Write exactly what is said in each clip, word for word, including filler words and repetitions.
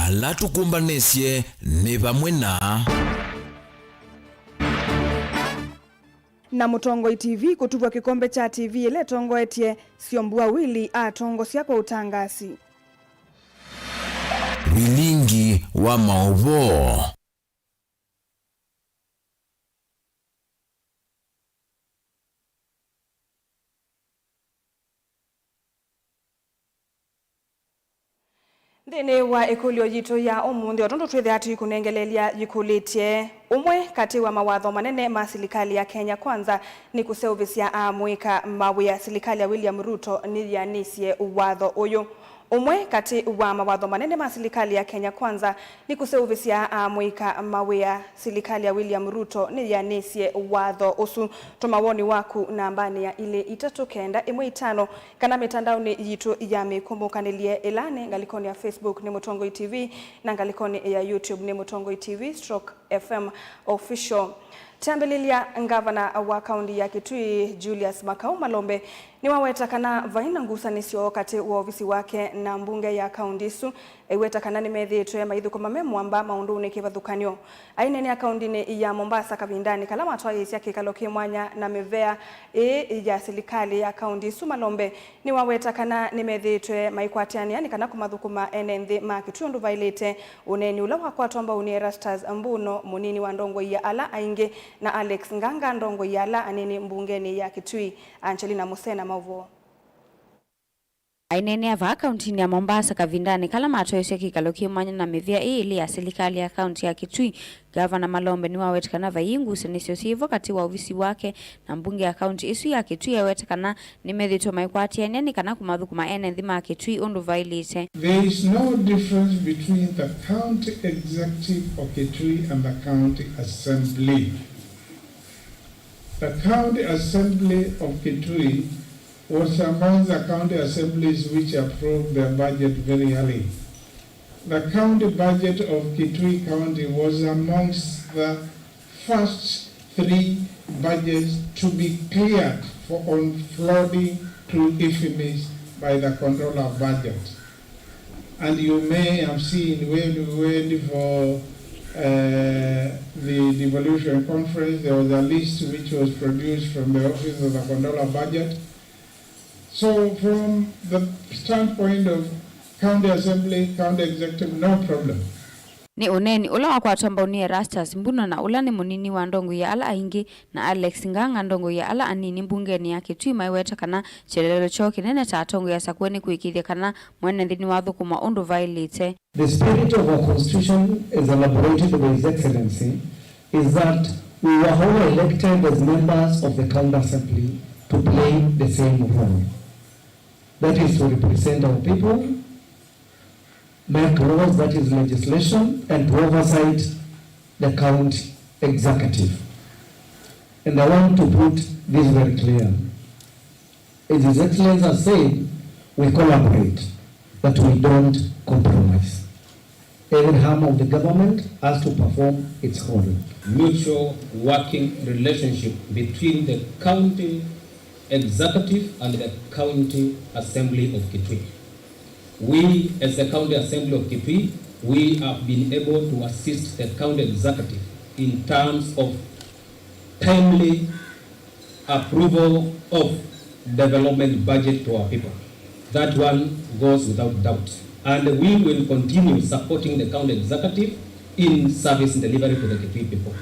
Ala tũkũmbanĩsye nĩ vamwe na. Na Mũtongoi T V kũtuvwa kĩkombe kya T V ĩla ĩtongoetye, Syombua Willy atongosya kwa ũtangasi. Vilingi wa maũvoo. Nthĩnĩ wa ĩkũlyo yitũ ya ũmũnthĩ, o tondũ twĩthĩa tũikũnengeleelya yĩkũlĩtye, ũmwe katĩ wa mawatho manene ma silikalĩ ya Kenya Kwanza nĩ kũseũvĩsya amũika mawĩa. Silikalĩ ya William Ruto nĩyĩanĩsye watho ũyũ. Ũmwe katĩ wa mawatho manene ma silikalĩ ya Kenya Kwanza nĩ kũseũvĩsya amũika mawĩa. Silikalĩ ya William Ruto nĩyĩanĩsye watho ũsu. Tũma woni waku nambanĩ ya ilĩ itatũ kenda ĩmwe itano kana mĩtandaonĩ yitũ ya mĩkũmũkanĩlye, ĩla nĩ ngalĩkonĩ ya Facebook nĩ Mũtongoi T V na ngalĩkonĩ ya YouTube nĩ Mũtongoi T V stroke F M Official. Kyambĩlĩlya, ngavana wa kaunti ya Kitui, Julius Makau Malombe, nĩwaweta kana vai na ngusanĩsyo katĩ wa ovisi wake na mbunge ya kaunti ĩsu. Aiweta kana nĩmethĩĩtwe maithũkũma me mũamba maũndũnĩ kĩvathũkany'o. Aineenea kauntinĩ ya Mombasa kavindanĩ kala matwaĩĩsya kĩkalo kĩ mwanya na mĩvea ĩĩ ya silikalĩ ya kaunti ĩsu, Malombe nĩwaweta kana nĩmethĩĩtwe maikwatĩanĩa nĩ kana kũmathũkũma ene nthĩ ma Kitui ũndũ vaĩlĩte. Ũneeni ũla wakwatwa mbau nĩ Erastus Mbuno, mũnini wa ndongoi ya ala aingĩ, na Alex Nganga, ndongoi ya ala anini mbungenĩ ya Kitui. Angelina Musena, maũvoo. Aineenea vaa kauntinĩ ya Mombasa kavindanĩ kala matwaĩĩsya kĩkalo kĩ mwanya na mĩvĩa ĩĩ ĩlĩ ya silikalĩ ya kaunti ya Kitui, Gavana Malombe nĩwaweta kana vai ngusanĩsyo syĩvo katĩ wa ovisi wake na mbunge ya kaunti ĩsu ya Kitui. Aweta kana nĩmethĩĩtwe maikwatĩanĩa nĩ kana kũmathũkũma ene nthĩ ma Kitui ũndũ vaĩlĩte. There is no difference between the county executive of Kitui and the county assembly. The county assembly of Kitui was among the county assemblies which approved their budget very early. The county budget of Kitui County was amongst the first three budgets to be cleared for on flooding to IFMIS by the Controller of Budget. And you may have seen when we went for uh, the devolution conference, there was a list which was produced from the office of the Controller of Budget. So from the standpoint of county assembly, county executive, no problem. Nĩ ũneeni ũla wakwatwa mbau nĩ Erastus Mbuno, na ũla nĩ mũnini wa ndongoi ya ala aingĩ, na Alex Nganga, ndongoi ya ala anini mbungenĩ ya Kitui, maiweta kana kyelelo kyoo kĩnene ta atongoi asakũe nĩ kũĩkĩĩthya kana mwene nthĩ nĩwathũkũmwa ũndũ vaĩlĩte. The spirit of our constitution, as elaborated by His Excellency, is that we were all elected as members of the County Assembly to play the same role. That is to represent our people, make laws, that is legislation, and to oversight the county executive. And I want to put this very clear. As His Excellency has said, we collaborate, but we don't compromise. Every arm of the government has to perform its role. Mutual working relationship between the county executive and the county assembly of Kitui. We, as the county assembly of Kitui, we have been able to assist the county executive in terms of timely approval of development budget to our people. That one goes without doubt. And we will continue supporting the county executive in service delivery for the Kitui people.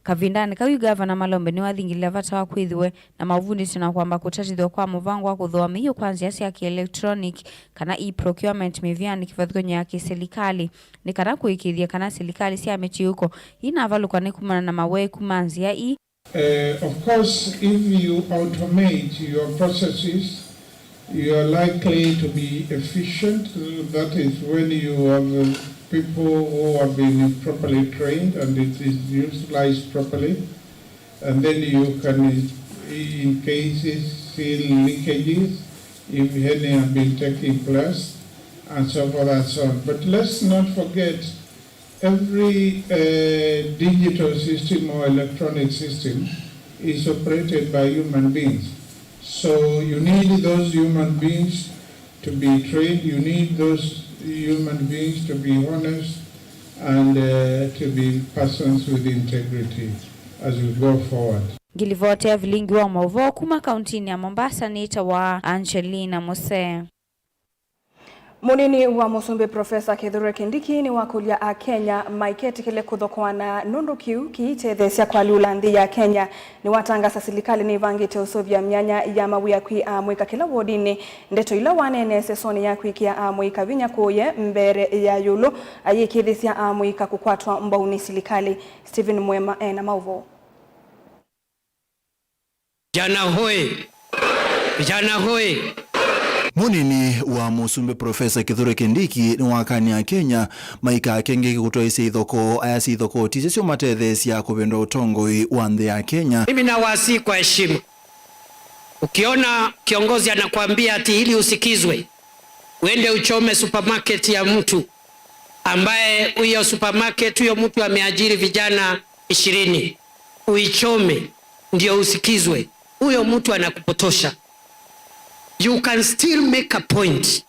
Kavindanĩ kau, Gavana Malombe nĩwathingĩlĩla vata wa kwĩthĩwe na maũvundĩsyo na kwamba kũtatĩthw'a kwa mũvango wa kũthooa mĩio kwa nzĩa sya kĩ-electronic, kana e-procurement, mĩvĩanĩ kĩvathũkany'o ya kĩsilikalĩ, nĩ kana kũĩkĩĩthya kana silikalĩ sya mĩtiũko iinavalũka nĩ kumana na maweeku ma nzĩa ii. Uh, of course, if you automate your processes, you are likely to be efficient. That is when you have, uh, people who have been properly trained and it is utilized properly. And then you can, in cases, seal leakages, if any have been taking place, and so forth and so on. But let's not forget, every, uh, digital system or electronic system is operated by human beings. So you need those human beings to be trained. You need those human beings, to be honest, and, uh, to be persons with integrity as we go forward. Ngilivoti ya vilingi wa mauvoo kuma kauntinĩ ya Mombasa nĩtawa Angelina Musee. Mũnini wa Mũsumbĩ Profesa Kithure Kindiki nĩwakũlya Akenya maiketĩkĩle kũthokoana nũndũ kĩu kĩitetheesya kwalyũla nthĩ ya Kenya. Nĩwatangasa silikalĩ nĩvangĩte ũseũvya myanya ya mawĩa kwĩ amũika kĩla wodinĩ, ndeto ila waneeneesya soni ya kwĩkĩa amũika vinya kũũye mbere ya ĩũlũ ayĩkĩĩthĩsya amũika kũkwatwa mbau nĩ silikalĩ. Stephen Mwema ena maũvoo. Vijana hoye! Vijana hoye! Mũnini wa Mũsumbĩ Profesa Kithure Kindiki nĩwakany'a Akenya maikakengeke kũtwaĩsya ithokoo, ayasya ithokoo ti syo syomatetheesya kũvĩndũa ũtongoi wa nthĩ ya Kenya. Mimi nawasihi kwa heshima, ukiona kiongozi anakuambia ati ili usikizwe, uende uchome supermarket ya mtu ambaye huyo supermarket, huyo mtu ameajiri vijana ishirini, uichome ndio usikizwe, huyo mtu anakupotosha. You can still make a point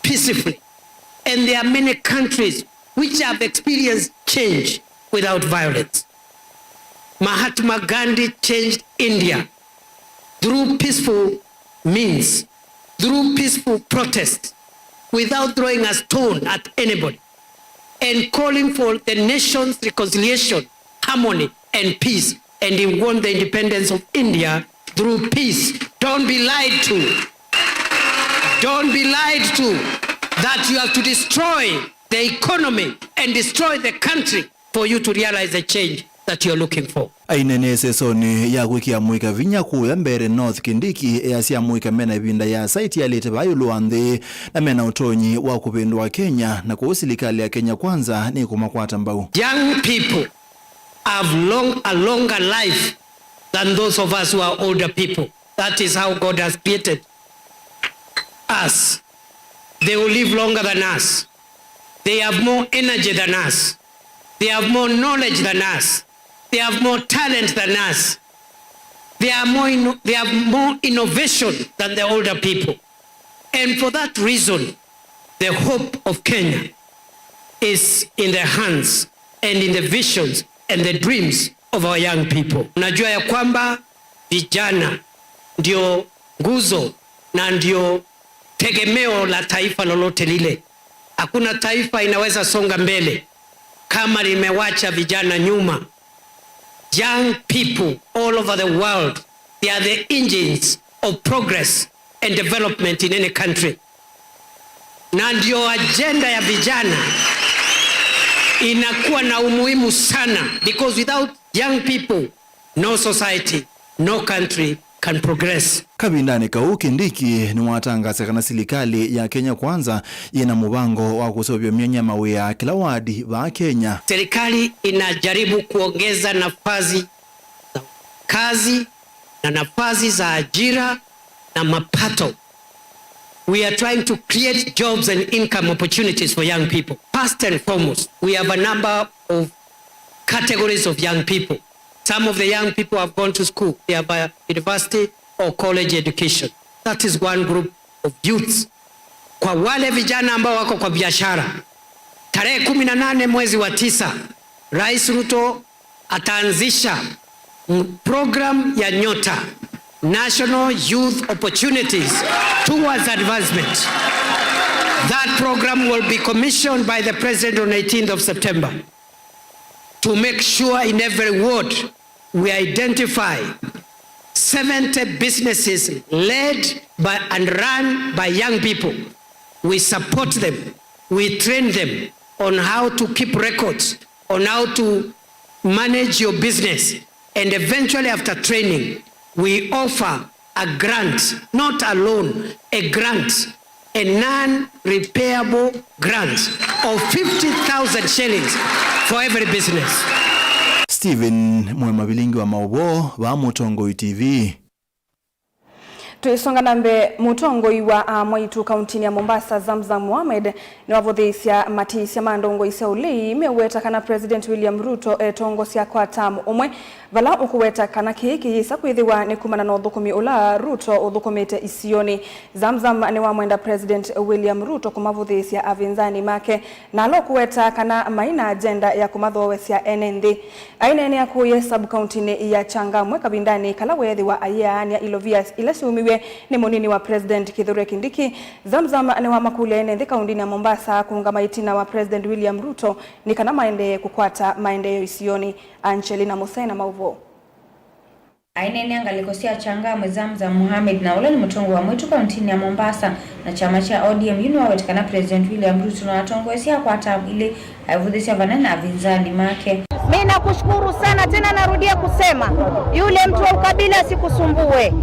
peacefully. And there are many countries which have experienced change without violence. Mahatma Gandhi changed India through peaceful means, through peaceful protest, without throwing a stone at anybody, and calling for the nation's reconciliation, harmony, and peace. And he won the independence of India through peace. Don't be lied to. Don't be lied to that you have to destroy the economy and destroy the country for you to realize the change that you're looking for. Ainenee sesonĩ ya kwĩkĩa amũika vinya kũũya mbere North, Kindiki easya amũika mena ĩvinda yĩasa ĩtialĩte vaa ĩũlũ wa nthĩ na mena ũtonyi wa kũvĩndũa Kenya, na kwoou silikalĩ ya Kenya Kwanza nĩkũmakwata mbau. Young people have long, a longer life than those of us who are older people. That is how God has created us. They will live longer than us. They have more energy than us. They have more knowledge than us. They have more talent than us. They are more inno-, they have more innovation than the older people. And for that reason, the hope of Kenya is in the hands and in the visions and the dreams of our young people. Najua ya kwamba vijana ndio nguzo na ndio tegemeo la taifa lolote lile. Hakuna taifa inaweza songa mbele kama limewacha vijana nyuma. Young people all over the world, they are the engines of progress and development in any country. Na ndio ajenda ya vijana inakuwa na umuhimu sana, because without young people, no society, no country can progress. Kavindanĩ kau, Kindiki nĩwatangaasya kana silikalĩ ya Kenya Kwanza yĩna mũvango wa kũseũvya myanya ya mawĩa kĩla wadi vaa Kenya. Serikali inajaribu kuongeza nafasi za kazi na nafasi za ajira na mapato. We are trying to create jobs and income opportunities for young people. First and foremost, we have a number of categories of young people. Some of the young people have gone to school. They have a university or college education. That is one group of youths. Kwa wale vijana ambao wako kwa biashara, tarehe kumi na nane mwezi wa tisa, Rais Ruto ataanzisha m-, program ya Nyota, National Youth Opportunities Towards Advancement. That program will be commissioned by the President on eighteenth of September to make sure in every ward we identify seventy businesses led by and run by young people. We support them. We train them on how to keep records, on how to manage your business, and eventually, after training, we offer a grant, not a loan, a grant, a non-repayable grant of fifty thousand shillings for every business. Stephen Mwema, vilingi wa maũvoo, vaa Mũtongoi T V. Tũisonga na mbee, mũtongoi wa Amwaitu kauntinĩ ya Mombasa, Zamzam Mohamed, nĩwavũthĩĩsya matiisya ma ndongoi sya ũlei meũweta kana President William Ruto etongosya kwa term ũmwe, vala ũkũweta kana kĩĩ kĩyĩsa kwĩthĩwa nĩ kumana na ũthũkũmi ũla Ruto ũthũkũmĩte isionĩ. Zamzam nĩwamwenda President William Ruto kũmavũthĩĩsya avĩnzani make, na ala ũkũweta kana mai na agenda ya kũmathoosya ene nthĩ. Aineenea kũye sub-kauntinĩ ya Changamwe kavindanĩ kala weethĩwa ayĩaany'a ilovia ila syaumiw'e nĩ mũnini wa President Kithure Kindiki, Zamzam nĩwamakũlya ene nthĩ kaundinĩ ya Mombasa kũũngama ĩtina wa President William Ruto nĩ kana maendee kũkwata maendeeo isionĩ. Angelina Musena maũvoo. Aineenea ngalĩko sya Changamwe, Zamzam Mohamed, na ũla nĩ mũtongoi wa mwĩtu kauntinĩ ya Mombasa na kyama kya O D M, yu nĩwaweta kana President William Ruto no atongoesye kwa term ilĩ, aivũthĩsya vanene avĩnzani make. Mi nakushukuru sana tena, narudia kusema, yule mtu wa ukabila asikusumbue.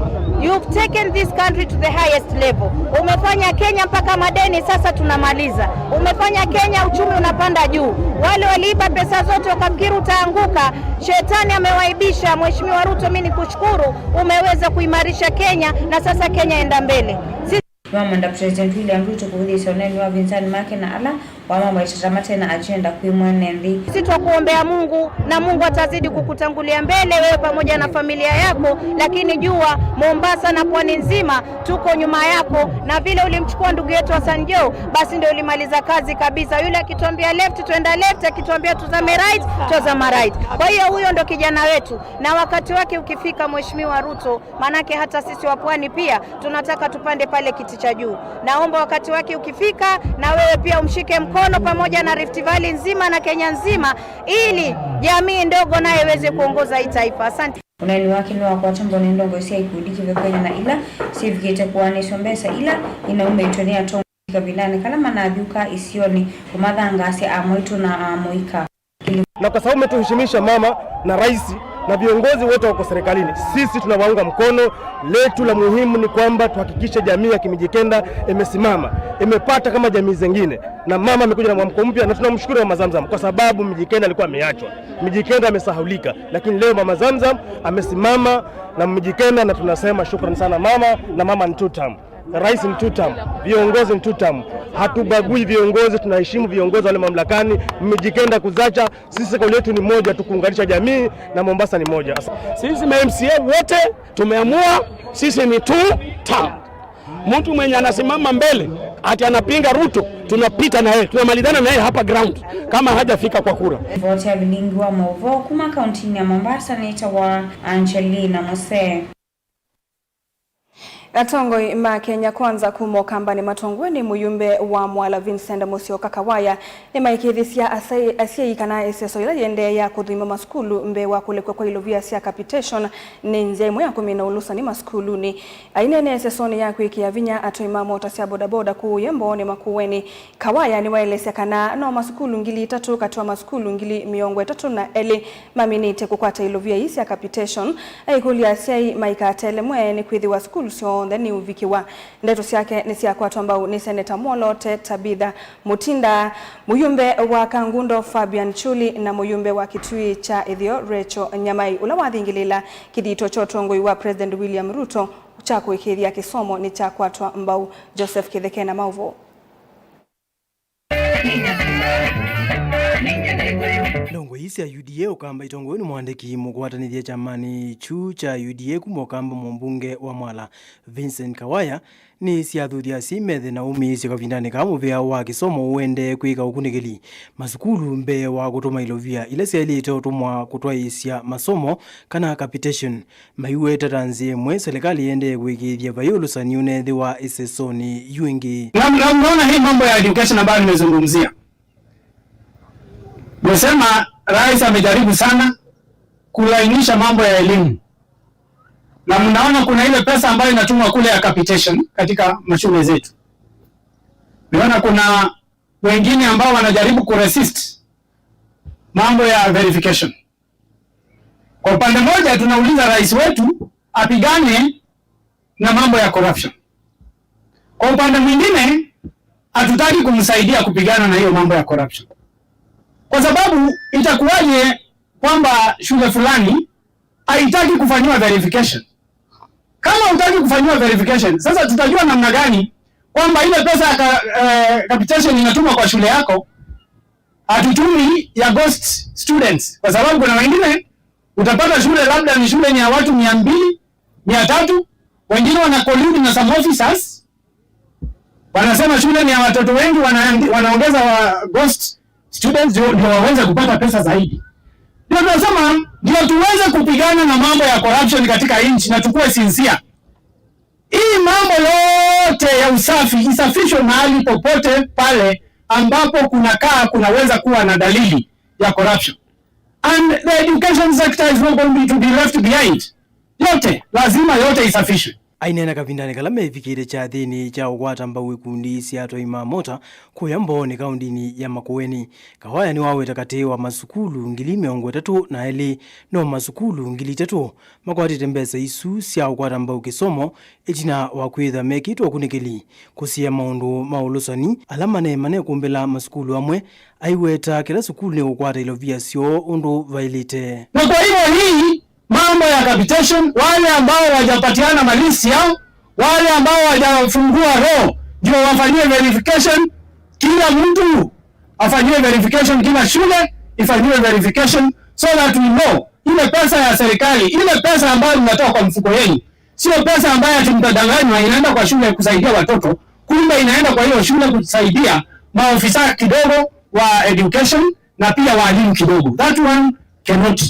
You've taken this country to the highest level. Umefanya Kenya mpaka madeni sasa tunamaliza. Umefanya Kenya uchumi unapanda juu. Wale waliiba pesa zote wakafikiri utaanguka, shetani amewaibisha. Mheshimiwa Ruto, mi nikushukuru, umeweza kuimarisha Kenya na sasa Kenya enda mbele. Sisi Nĩwamwenda President William Ruto kũvũthĩĩsya ũneeni wa avĩnzani make na ala wamawetete mate na agenda kwĩ mwene nthĩ. Sisi twakuombea Mungu na Mungu atazidi kukutangulia mbele wewe pamoja na familia yako, lakini jua Mombasa na pwani nzima tuko nyuma yako, na vile ulimchukua ndugu yetu Hassan Joho, basi ndio ulimaliza kazi kabisa. Yule akituambia left, tuenda left, akituambia tuzame right, tuzama right. Kwa hiyo huyo ndo kijana wetu, na wakati wake ukifika, Mheshimiwa Ruto, manake hata sisi wa pwani pia tunataka tupande pale kiti cha juu. Naomba wakati wake ukifika, na wewe pia umshike mkono pamoja na Rift Valley nzima na Kenya nzima, ili jamii ndogo nayo iweze kuongoza hii taifa. Asante. Ũneeni wake nĩwakwata mbau nĩ ndongoi sya ikundi kĩvathũkany'a na ila syĩvikĩte kũanĩsw'a mbesa ila inaumĩtw'e nĩ atongoi kavindanĩ kala manathyũka isionĩ kũmathangaasya amwaitũ na amũika. Na kwa sababu umetuheshimisha mama na rais na viongozi wote wako serikalini, sisi tunawaunga mkono. Letu la muhimu ni kwamba tuhakikishe jamii ya Kimijikenda imesimama, imepata kama jamii zingine, na mama amekuja na mwamko mpya, na tunamshukuru Mama Zamzam kwa sababu Mijikenda alikuwa ameachwa, Mijikenda amesahulika, lakini leo Mama Zamzam amesimama na Mijikenda, na tunasema shukrani sana mama, na mama ni two term. Rais ni two term, viongozi ni two term. Hatubagui viongozi, tunaheshimu viongozi wale mamlakani. Mmejikenda kuzacha, sisi kauli yetu ni moja tu, kuunganisha jamii, na Mombasa ni moja. Sisi ma M C A wote tumeamua sisi ni two term. Mtu mwenye anasimama mbele ati anapinga Ruto, tunapita na yeye, tunamalizana na yeye hapa ground kama hajafika kwa kura. Ripoti ya vilingi wa mauvoo kuma kaunti ya Mombasa, nĩtawa Angelina Mose. Atongoi ma Kenya Kwanza kuma Ũkambanĩ matongoew'e nĩ mũyumbe wa Mwala Vincent Musyoka Kawaya nĩmaĩkĩĩthisye asyai kana ĩseso yĩla yĩendeea kũthũima masukulu mbee wa kũlekw'a kwa ilovia sya capitation nĩ nzĩa ĩmwe ya kũmina ũlũsani masukulunĩ. Aineenea ĩsesonĩ ya kwĩkĩa vinya atwai ma mota sya bodaboda kũũ Yembo nĩ Makueni, Kawaya nĩwaelesya kana no masukulu ngili itatũ katĩ wa masukulu ngili mĩongo ĩtatũ na elĩ maminĩte kũkwata ilovia ii sya capitation, aikũlya asyai maikatelemwe nĩkwĩthĩwa sukulu syonthe nĩiũvikĩwa. Ndeto syake nĩsyakwatwa mbau nĩ Seneta Mwolote Tabitha Mutinda, mũyumbe wa Kangundo Fabian Chuli na mũyumbe wa Kitui kya Ĩtheo Rachel Nyamai, ũla wathingĩlĩĩla kĩthito kya ũtongoi wa President William Ruto kya kũĩkĩĩthya kĩsomo nĩkyakwatwa mbau. Joseph Kĩtheke na maũvoo. Ndongoi sya U D A Ũkamba itongoew'e nĩ mũandĩki mũkwatanĩthya kyamanĩ kyu kya U D A kuma Ũkamba, mũmbunge wa Mwala Vincent Kawaya, nĩsyathuthya asyai methe na ũmĩĩsyo kavindanĩ kaa mũvĩa wa kĩsomo ũendee kwĩka ũkunĩkĩli masukulu mbee wa kũtũma ilovia ila syaĩlĩte ũtũmwa kũtwaĩĩsya masomo kana capitation. Maiweta ta nzĩa ĩmwe silikalĩ ĩendee kũĩkĩĩthya vai ũlũsani ũneethĩwa ĩsesonĩ yu ĩngĩ. Na, na unaona hii mambo ya education ambayo nimezungumzia. Nimesema rais amejaribu sana kulainisha mambo ya elimu. Na mnaona kuna ile pesa ambayo inatumwa kule ya capitation katika mashule zetu. Niona kuna wengine ambao wanajaribu kuresist mambo ya verification. Kwa upande mmoja, tunauliza rais wetu apigane na mambo ya corruption. Kwa upande mwingine, hatutaki kumsaidia kupigana na hiyo mambo ya corruption. Kwa sababu itakuwaje kwamba shule fulani haitaki kufanyiwa verification? Kama hutaki kufanyiwa verification, sasa tutajua namna gani kwamba ile pesa ya ka-, eh, capitation inatumwa kwa shule yako, hatutumi ya ghost students? Kwa sababu kuna wengine utapata shule labda ni shule ni ya watu mia mbili, mia tatu, wengine wana collude na some officers, wanasema shule ni ya watoto wengi, wana-, wanaongeza wa ghost students ndio, ndio waweze kupata pesa zaidi. Ndio tunasema ndio tuweze kupigana na mambo ya corruption katika nchi na tukue sincere. Hii mambo yote ya usafi isafishwe mahali popote pale ambapo kunakaa kunaweza kuwa na dalili ya corruption. And the education sector is not going to be left behind. Yote, lazima yote isafishwe. Aineena kavindanĩ kala mevikĩte kyathĩnĩ kya ũkwata mbau ikundi sya atwai ma mota kũya Mbooni kaũndĩnĩ ya Makueni, Kawaya nĩwaweta katĩ wa masukulu ngili mĩongo ĩtatũ na elĩ no masukulu ngili itatũ makwatĩte mbesa isu sya ũkwata mbau kĩsomo ĩtina wa kwĩtha mekĩtwe ũkunĩkĩli kũsiĩa maũndũ ma ũlũsani ala mane manekũmbĩla masukulu amwe. Aiweta kĩla sukulu nĩkũkwata ilovia syoo ũndũ vaĩlĩte. Na kwa hivyo hii mambo ya capitation, wale ambao hawajapatiana malisi yao, wale ambao hawajafungua roho, ndio wafanyiwe verification. Kila mtu afanyiwe verification, kila shule ifanyiwe verification, so that we know ile pesa ya serikali, ile pesa ambayo mnatoa kwa mfuko yenu, sio pesa ambayo ati mtadanganywa inaenda kwa shule kusaidia watoto, kumbe inaenda kwa hiyo shule kusaidia maofisa kidogo wa education na pia walimu kidogo. That one cannot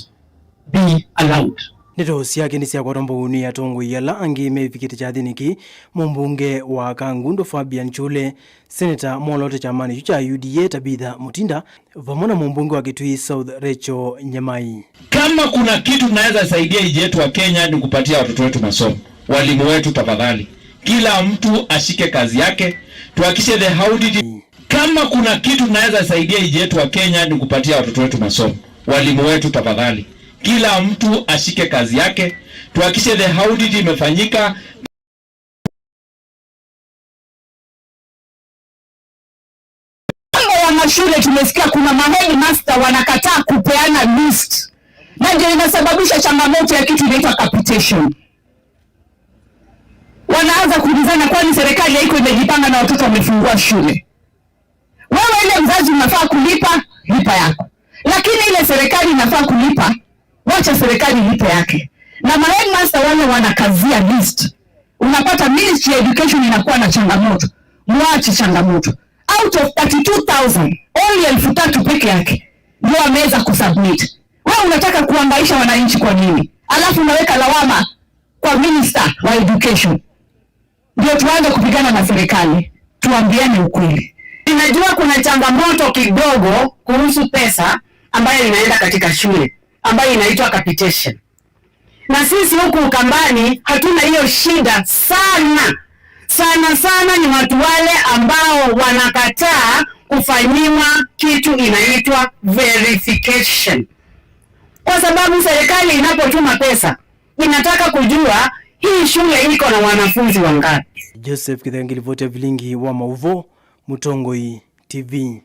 be allowed. Ndeto syake nĩsyakwatwa mbau nĩ atongoi ala angĩ mevikĩte kyathĩnĩ kĩĩ, mũmbunge wa Kangundo Fabian Chule, seneta mwolote kyamanĩ kyu kya U D A Tabitha Mutinda, vamwe na mũmbunge wa Kitui South Rachel Nyamai. Kama kuna kitu tunaweza saidia nchi yetu wa Kenya ni kupatia watoto wetu masomo. Walimu wetu, tafadhali, kila mtu ashike kazi yake, tuhakikishe the audit. Kama kuna kitu tunaweza saidia nchi yetu wa Kenya ni kupatia watoto wetu masomo. Walimu wetu, tafadhali, kila mtu ashike kazi yake, tuhakikishe the audit imefanyika. Mambo ya mashule, tumesikia kuna maheadmaster wanakataa kupeana list, na ndio inasababisha changamoto ya kitu inaitwa capitation. Wanaanza kuulizana, kwani serikali haiko imejipanga na watoto wamefungua shule? Wewe ile mzazi unafaa kulipa, lipa yako, lakini ile serikali inafaa kulipa, wacha serikali ilipe yake. Na maheadmaster wale wanakazia list, unapata Ministry ya Education inakuwa na changamoto. Mwache changamoto. Out of thirty-two thousand, only elfu tatu peke yake ndio wameweza kusubmit. Wewe unataka kuhangaisha wananchi kwa nini? Alafu unaweka lawama kwa Minister wa Education. Ndio tuanze kupigana na serikali, tuambiane ukweli. Ninajua kuna changamoto kidogo kuhusu pesa ambayo inaenda katika shule, ambayo inaitwa capitation. Na sisi huku Ukambani hatuna hiyo shida sana. Sana sana ni watu wale ambao wanakataa kufanyiwa kitu inaitwa verification. Kwa sababu serikali inapotuma pesa, inataka kujua hii shule iko na wanafunzi wangapi. Joseph Kithengeli, Voti ya Vilingi wa Maũvoo, Mũtongoi T V.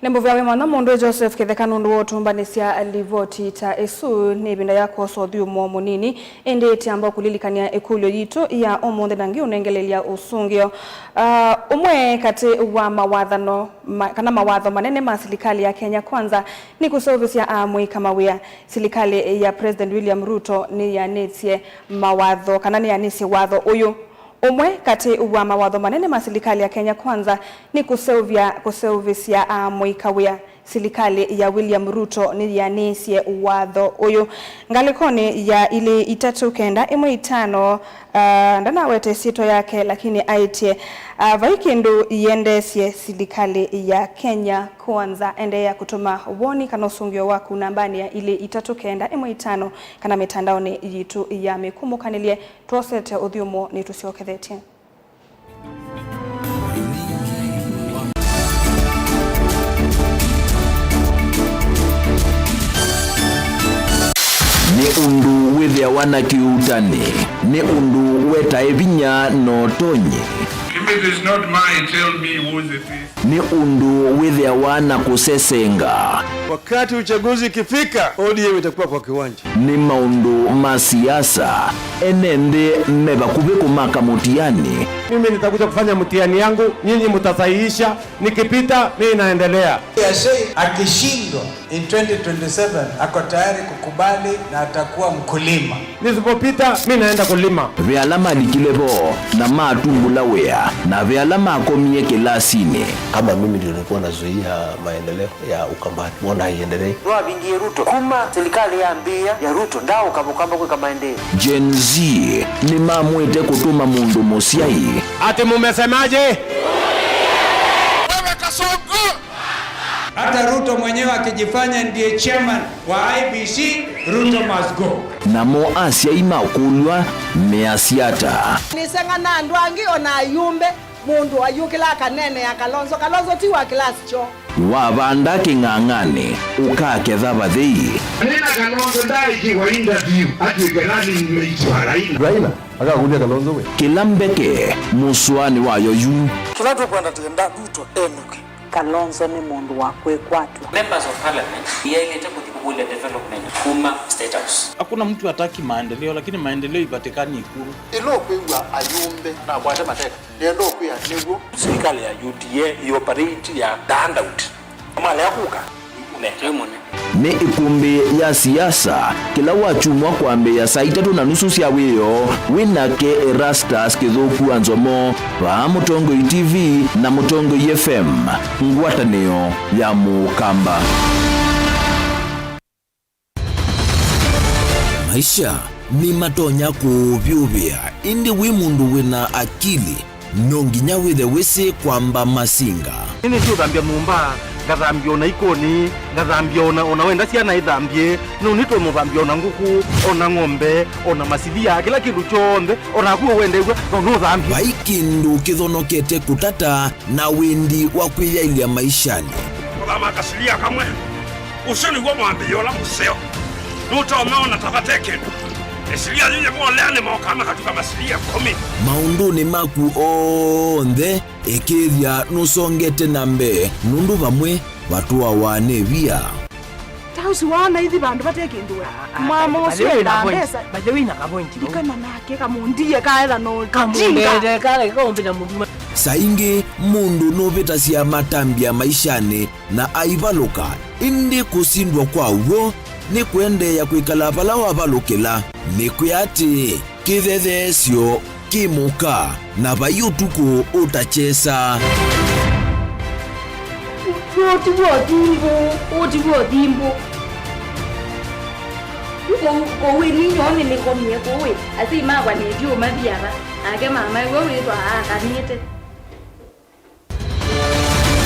Nĩ mũvea wĩ mwanya mũndũ Joseph Kĩtheka nũndũ wa ũtũmbanĩsya livoti ta ĩsu. Nĩ ĩvinda ya kwosa ũthyũmũo mũnini, ĩndĩ ĩtamba kũlilikany'a ĩkũlyo yitũ ya ũmũnthĩ na ngĩũnengelelya ũsũngĩo. Ah, ũmwe katĩ wa mawathano ma-, kana mawatho manene ma silikalĩ ya Kenya Kwanza nĩ kũseũvĩsya aamũika mawĩa. Silikalĩ ya President William Ruto nĩyanĩsye mawatho, kana nĩyanĩsye watho ũyũ. Ũmwe katĩ wa mawatho manene ma silikalĩ ya Kenya Kwanza nĩ kũseũvya, kũseũvĩsya aamũika wĩa. Silikalĩ ya William Ruto nĩyĩanĩisye watho ũyũ. Ngalĩkonĩ ya ilĩ itatũ kenda ĩmwe itano, ah, ndanawete ĩsyĩtwa yake, lakini aĩtye, ah, vai kĩndũ iendeesye silikalĩ ya Kenya Kwanza. Endeea kũtũma woni kana ũsũngĩo waku nambanĩ ya ilĩ itatũ kenda ĩmwe itano kana mĩtandaonĩ yitũ ya mĩkũmũkanĩlye. Twosete ũthyũmũo nĩtũsyokethetye. Nĩ ũndũ wĩthĩawa na kĩuutani, nĩ ũndũ wetae vinya na ũtonyi. It is not mine, tell me whose it is. Nĩ ũndũ wĩthĩawa na kũsesenga. Wakati uchaguzi ikifika, O D M itakuwa kwa kiwanja. Nĩ maũndũ ma siasa. Ene nthĩ me vakuvĩ kũmaka mũtiani. Mimi nitakuja kufanya mtihani yangu, nyinyi mtasahihisha, nikipita, mimi naendelea. Akishindwa in twenty twenty-seven, ako tayari kukubali na atakuwa mkulima. Nisipopita, mimi naenda kulima. Ve ala malikile vo na matumbũla wĩa, na ve ala makomie kĩlasinĩ. Kama mimi ndio nilikuwa nazuia maendeleo ya Ukambani, mbona haiendelei? Nĩwavingie Ruto. Kuma serikali yambĩĩa ya Ruto, ndaaũka Mũkamba kwĩka maendeeo. Gen Z nĩmamwĩte kũtũma mũndũ mũsyai. Ati mumesemaje? Wewe Kasongo! Hata Ruto mwenyewe akijifanya ndiye chairman wa I E B C, Ruto must go. Namo asyai makũlw'a measya ata? Nĩseng'ana andũ angĩ, ona ayumbe. Mũndũ ayũkĩla akaneenea Kalonzo. Kalonzo ti wa kĩlasi kyoo. Wavanda kĩng'ang'anĩ, ũkaketha vathei. Nĩna Kalonzo ndaaĩkĩwa interview atw'ĩke running mate wa Raila. Raila akakũlya Kalonzo we. Kĩla mbeke mũsũanĩ wayo yu. Kĩla tũkwenda, twenda Ruto enũke. Kalonzo nĩ mũndũ wa kwĩkwatw'a. Members of Parliament yaĩlĩte kũthi kũkũlya development kuma State House. Hakuna mtu hataki maendeleo, lakini maendeleo ipatikani Ikulu. Ĩla ũkwĩw'a ayumbe nakwate mateka, nĩenda ũkwĩa nĩw'o. Serikali ya U D A ĩoperate ya the handout. Malea kũka, nete mũne. Nĩ ĩkũmbĩ ya siasa, kĩla wakyumwa kwambĩĩa saa itatũ na nusu sya wĩoo, wĩ nake Erastus Kĩthũku wa Nzomo, vaa Mũtongoi T V na Mũtongoi F M, ngwatanĩo ya Mũkamba. Maisha nĩmatonya kũũvyũvĩa, ĩndĩ wĩ mũndũ wĩ na akili, no nginya wĩthe wĩsĩ kwamba masinga. Nĩnĩsĩ ũthambya nyũmba, ngathambya ona ikonĩ, ngathambya ona, ona wenda syana ithambye, no nĩtwe mũthambya ona ngũkũ, ona ng'ombe, ona masilia, kĩla kĩndũ kyonthe, onaku ũwendew'a, no nũthambye. Vai kĩndũ kĩthonokete kũtata na wendi wa kwĩyaĩlya maishanĩ. Kũthama kasilia kamwe. Ũsu nĩw'o mwambĩĩo ũla mũseo. Nũtomeona ta vate kĩndũ. Ĩsilia yĩyĩ volea nĩmokaa makatuka masilia ĩkũmi. Maũndũnĩ maku onthe, ĩkĩĩthya nũsongete na mbee, nũndũ vamwe vatũawa nĩ via. Ta ũsu waona ithi vandũ vate kĩndũ we. Mama ũsu ena mbesa. By the way, na kavointi. Ndikana nake kamũndie kaetha no kamũndete kale kaũmbĩta mũthuma. Saa ingĩ mũndũ nũvĩtasya matambya maishanĩ na aivalũka, ĩndĩ kũsindwa kwa w'o nĩ kũendeea kwĩkala vala wavalũkĩla. Nĩkwĩa atĩ kĩthetheesyo kĩ mũka, na vai ũtukũ ũtakyesa. Ũũ ti w'o thimbũ, ũũ ti w'o thimbũ. Kũu, kũu ĩninyoo nĩnĩkomie kũu ĩ, asyai makwa nĩthi ũmathi ava, nake mamae we wĩthwa akanĩte.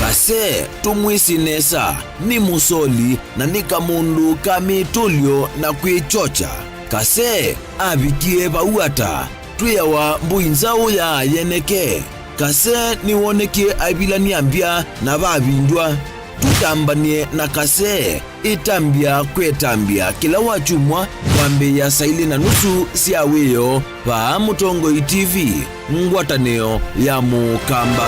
Kase tũmwĩsĩ nesa nĩ mũsoli na nĩ kamũndũ ka mĩtũlyo na kwĩkyokya. Kase avikie vau ata? Twĩawa mbũi nzaũ ya yeneke. Kase nĩwonekie aivilany'a mbya na vavindw'a. Tũtambany'e na Kase. Ĩtambya kwĩ ĩtambya kĩla wakyumwa kwambĩĩa saa ilĩ na nusu sya wĩoo vaa Mũtongoi T V, ngwatanĩo ya Mũkamba.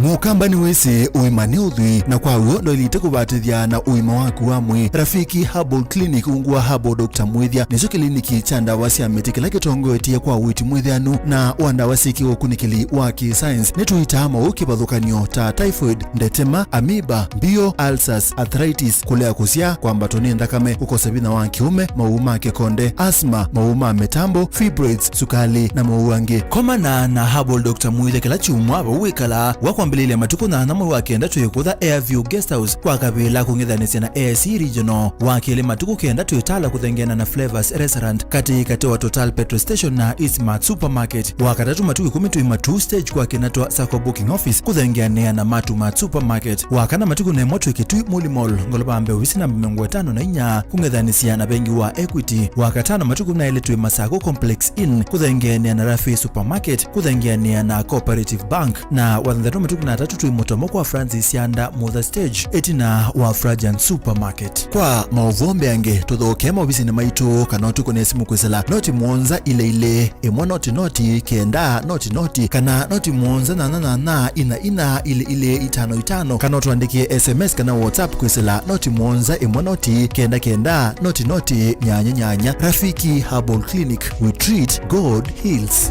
Mũkamba nĩwĩsĩ ũima nĩ ũthwii, na kwa w'o ndwaĩlĩte kũvatĩthya na ũima waku wa mwĩĩ. Rafiki Herbal Clinic ungu wa Herbal Doctor Mwĩthya nĩkyo kĩliniki kya ndawa sya mĩtĩ kĩla kĩtongoetye kwa ũiiti mwĩthĩanu na wa ndawa syĩ kĩũkunĩkĩli wa kĩ-science. Nĩtũitaa maũũ kĩvathũkany'o ta typhoid, ndetema, amoeba, mbio, ulcers, arthritis, kũlea kũsyaa, kwambatwa nĩ nthakame, kũkosa vinya wa kĩũme, maũũ ma kĩkonde, asthma, maũũ ma mĩtambo, fibroids, sukali, na maũũ angĩ. Komana na Herbal Doctor Mwĩthya kĩla kyumwa vau wĩkalaa, wa kwambĩlĩlya matukũ nyanya mwei wa kenda twĩ kũtha Airview Guest House kwa kavĩla kũng'ethanĩsya na A S E Regional, wa kelĩ matukũ kenda twĩ Tala kũthengeana na Flavors Restaurant, katĩ katĩ wa Total Petrol Station na Eastmart Supermarket. Wa katatũ matukũ ĩkũmi twĩ Matuu Stage kwa kĩna twa Sacco Booking Office kũthengeanĩa na Matuu Mart Supermarket. Wa kana matukũ nemwa twĩ Kĩtui Muli Mall, ngolova mbee ovisi namba mĩongo ĩtano na inya kũng'ethanĩsya na vengi wa Equity. Wa katano matukũ na elĩ twĩ Masako Complex Inn kũthengeanĩa na Rafi Supermarket kũthengeanĩa na Cooperative Bank. Na wa thanthatũ matukũ Na tatu twĩ mũtomo kwa Francis Yanda Mutha Stage, ĩtina wa Frajan Supermarket. Kwa maũvoo mbeange, tũthokee maovisinĩ maitũ kana ũtũkũne simũ kwĩsĩla noti mũonza ilĩ ilĩ, ĩmwe noti noti, kenda noti noti, kana noti mũonza nyanya nyanya, ina ina, ilĩ ilĩ, itano itano, kana ũtũandĩkĩe S M S kana WhatsApp kwĩsĩla noti mũonza ĩmwe noti, kenda kenda, noti noti, nyanya nyanya. Rafiki Herbal Clinic, we treat, God heals.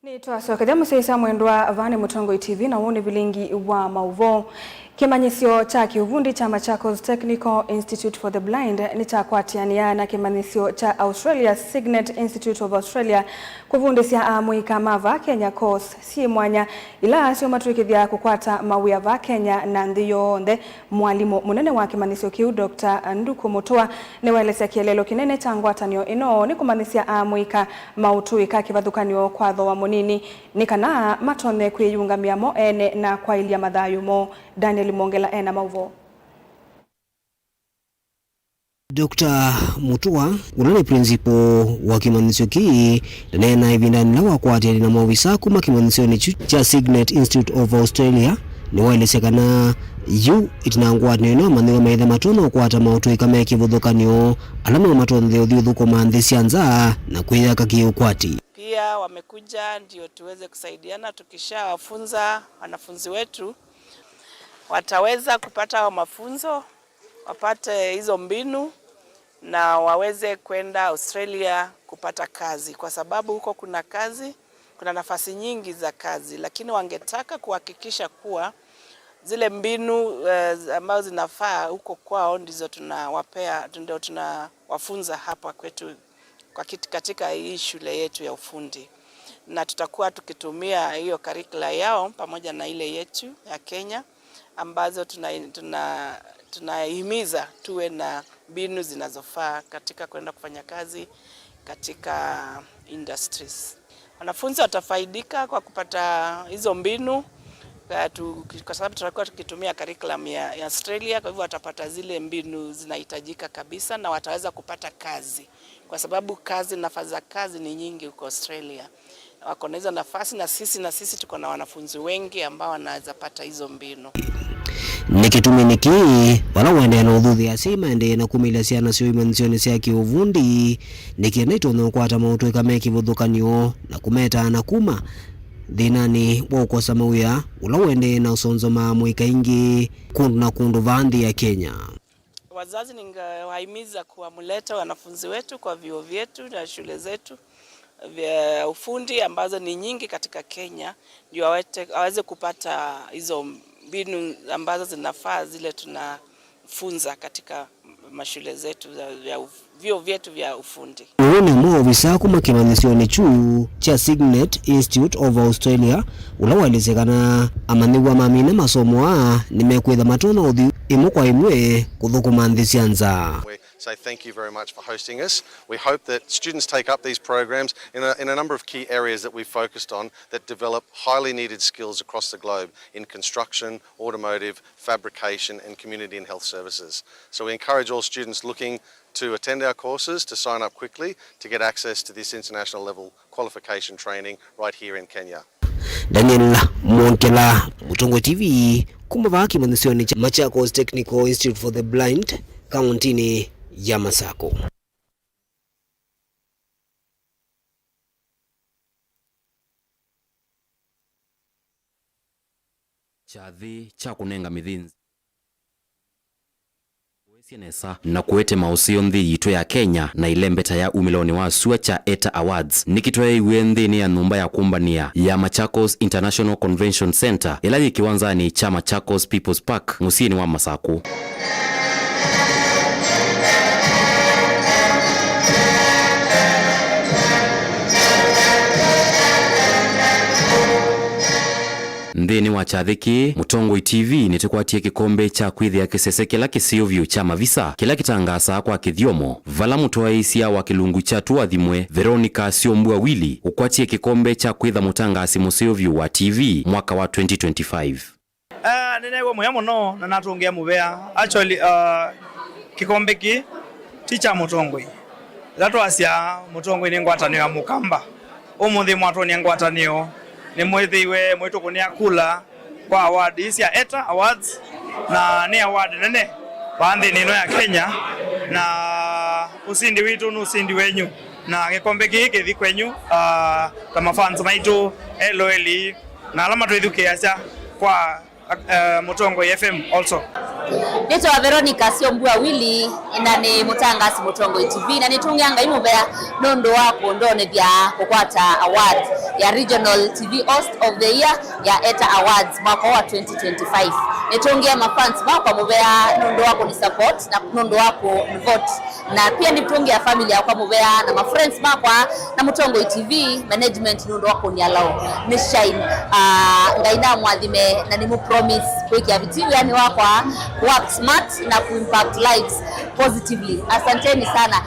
Nĩtwasokethya mũsyaĩĩsya mwendwa, vaa nĩ Mũtongoi T V, na ũũ nĩ vilingi wa maũvoo. Kĩmanyĩsyo kya kĩũvundi kya Machakos Technical Institute for the Blind nĩkyakwatĩanĩa na kĩmanyĩsyo kya Australia Signet Institute of Australia kũvundĩsya amũika ma vaa Kenya course syĩ mwanya ila syũmatw'ĩkĩthya kũkwata mawĩa vaa Kenya na nthĩ yonthe. Mwalimũ mũnene wa kĩmanyĩsyo kĩu, Doctor Nduku Mutua, nĩwaelesya kĩeleelo kĩnene kya ngwatanĩo ĩno nĩ kũmanyĩsya amũika maũtũĩka kĩvathũkany'o kwa thooa mũnini, nĩ kana matonye kwĩyĩũngamĩa mo ene na kwaĩlya mathayũ moo. Daniel Mwongela ena maũvoo. Doctor Mutua, ũla nĩ principal wa kĩmanyĩsyo kĩĩ, ndaneenaa ĩvindanĩ yĩla wakwatĩanĩa na maovisa kuma kĩmanyĩsyonĩ kyu kya Signet Institute of Australia. Nĩwaelesya kana yu ĩtina wa ngwatanĩo ĩno, amanyĩw'a maithe matonya ũkwata maũtũĩka me kĩvathũkany'o ala no matonye ũthi ũthũkũma nthĩ sya nza na kwĩyaka kĩ-ũkwati. Pia wamekuja ndio tuweze kusaidiana, tukishawafunza wanafunzi wetu wataweza kupata hayo mafunzo, wapate hizo mbinu na waweze kwenda Australia kupata kazi, kwa sababu huko kuna kazi, kuna nafasi nyingi za kazi, lakini wangetaka kuhakikisha kuwa zile mbinu, eh, ambazo zinafaa huko kwao ndizo tunawapea, ndio tunawafunza hapa kwetu kwa kit-, katika hii shule yetu ya ufundi, na tutakuwa tukitumia hiyo curricula yao pamoja na ile yetu ya Kenya, ambazo tuna, tuna, tunahimiza tuwe na mbinu zinazofaa katika kwenda kufanya kazi katika industries. Wanafunzi watafaidika kwa kupata hizo mbinu, eh, tu-, kwa sababu tutakuwa tukitumia curriculum ya, ya Australia, kwa hivyo watapata zile mbinu zinahitajika kabisa na wataweza kupata kazi, kwa sababu kazi, nafasi za kazi ni nyingi huko Australia. Wako na hizo nafasi, na sisi, na sisi tuko na wanafunzi wengi ambao wanaweza pata hizo mbinu. Nĩ kĩtumi nĩkĩ vala ũendee na ũthuthya asyai maendee na kumĩlya syana syoo imanyĩsyonĩ sya kĩũvundi, nĩ kenda itonye ũkwata maũtũĩka me kĩvathũkany'o na kũmetaa na kuma thĩnanĩ wa ũkosa mawĩa ũla ũendee na ũsonzomaa amũika aingĩ kũndũ na kũndũ vaa nthĩ ya Kenya. Wazazi, ningewahimiza kuwamleta wanafunzi wetu kwa vyuo vyetu na shule zetu vya ufundi ambazo ni nyingi katika Kenya, ndio awete-, aweze kupata hizo mbinu ambazo zinafaa zile tunafunza katika mashule zetu za, vya uf-, vyuo vyetu vya ufundi. Ũũ nĩ ũmwe wa ovisa kuma kĩmanyĩsyonĩ kyu kya Signet Institute of Australia, ũla waelesya kana amanyĩw'a mamina masomo aa nĩmekwĩtha matonya ũthi ĩmwe kwa ĩmwe kũthũkũma nthĩ sya nza. We say thank you very much for hosting us. We hope that students take up these programs in a, in a number of key areas that we've focused on that develop highly needed skills across the globe in construction, automotive, fabrication, and community and health services. So we encourage all students looking to attend our courses to sign up quickly to get access to this international level qualification training right here in Kenya. Daniel Mwongela, Mũtongoi T V, kuma vaa kĩmanyĩsyonĩ kya Machakos Technical Institute for the Blind, kauntinĩ ya Masako. Kyathĩ kya kũnenga mĩthĩnzĩo. Kũesya nesa na kũete maũseo nthĩ yitũ ya Kenya na ĩlembeta ya umĩlonĩ wa sua kya ETA Awards nĩkĩtwaĩiw'e nthĩnĩ ya nyũmba ya kũmbanĩa ya Machakos International Convention Centre, ĩla yĩ kĩwanzanĩ kya Machakos People's Park, mũsyĩnĩ wa Masakũ. Nthĩnĩ wa kyathĩ kĩĩ, Mũtongoi T V nĩtũkwatie kĩkombe kya kwĩthĩa kĩsese kĩla kĩseo vyũ kya mavisa, kĩla kĩtangaasaa kwa kĩthyomo, vala mũtwaĩĩsya wa kĩlungu kya Tũathimwe, Veronica Syombua Willy, ũkwatie kĩkombe kya kwĩtha mũtangaasi mũseo vyũ wa T V mwaka wa twenty twenty-five. Ah, nĩneew'a mũyo mũno na natũngĩa mũvea. Actually, ah, kĩkombe kĩĩ Ti kya mũtongoi. Ĩla twasya mũtongoi nĩ ngwatanĩo ya Mũkamba, ũmũnthĩ mwatwonia ngwatanĩo, nĩmwĩthĩiwe mũitũkũnĩa kula kwa award ii sya ETA Awards, na nĩ award nene vaa nthĩnĩ ĩno ya Kenya, na ũsindi witũ nĩ ũsindi wenyu, na kĩkombe kĩĩ kĩthi kwenyu, ah, ta mafans maitũ, elo eli, na ala matwĩthukĩĩasya kwa, eh, Mũtongoi F M also. Nĩtawa Veronica Syombua Willy, na nĩ mũtangaasi Mũtongoi T V, na nĩtũngĩa Ngai mũvea nũndũ wa kũndonethya kũkwata award ya Regional T V Host of the Year ya ETA Awards mwaka wa twenty twenty-five. Nĩtũngĩa mafans makwa mũvea nũndũ wa kũnisupport na nũndũ wa kũvote. Na pia nĩtũngĩa family yakwa mũvea na mafriends makwa na Mũtongoi T V management nũndũ wa kũniallow nĩ shine. Ah, Ngai namwathime na nĩmũpromise kwĩkĩa vitii wĩanĩ wakwa, work smart na kuimpact lives positively. Asanteni sana.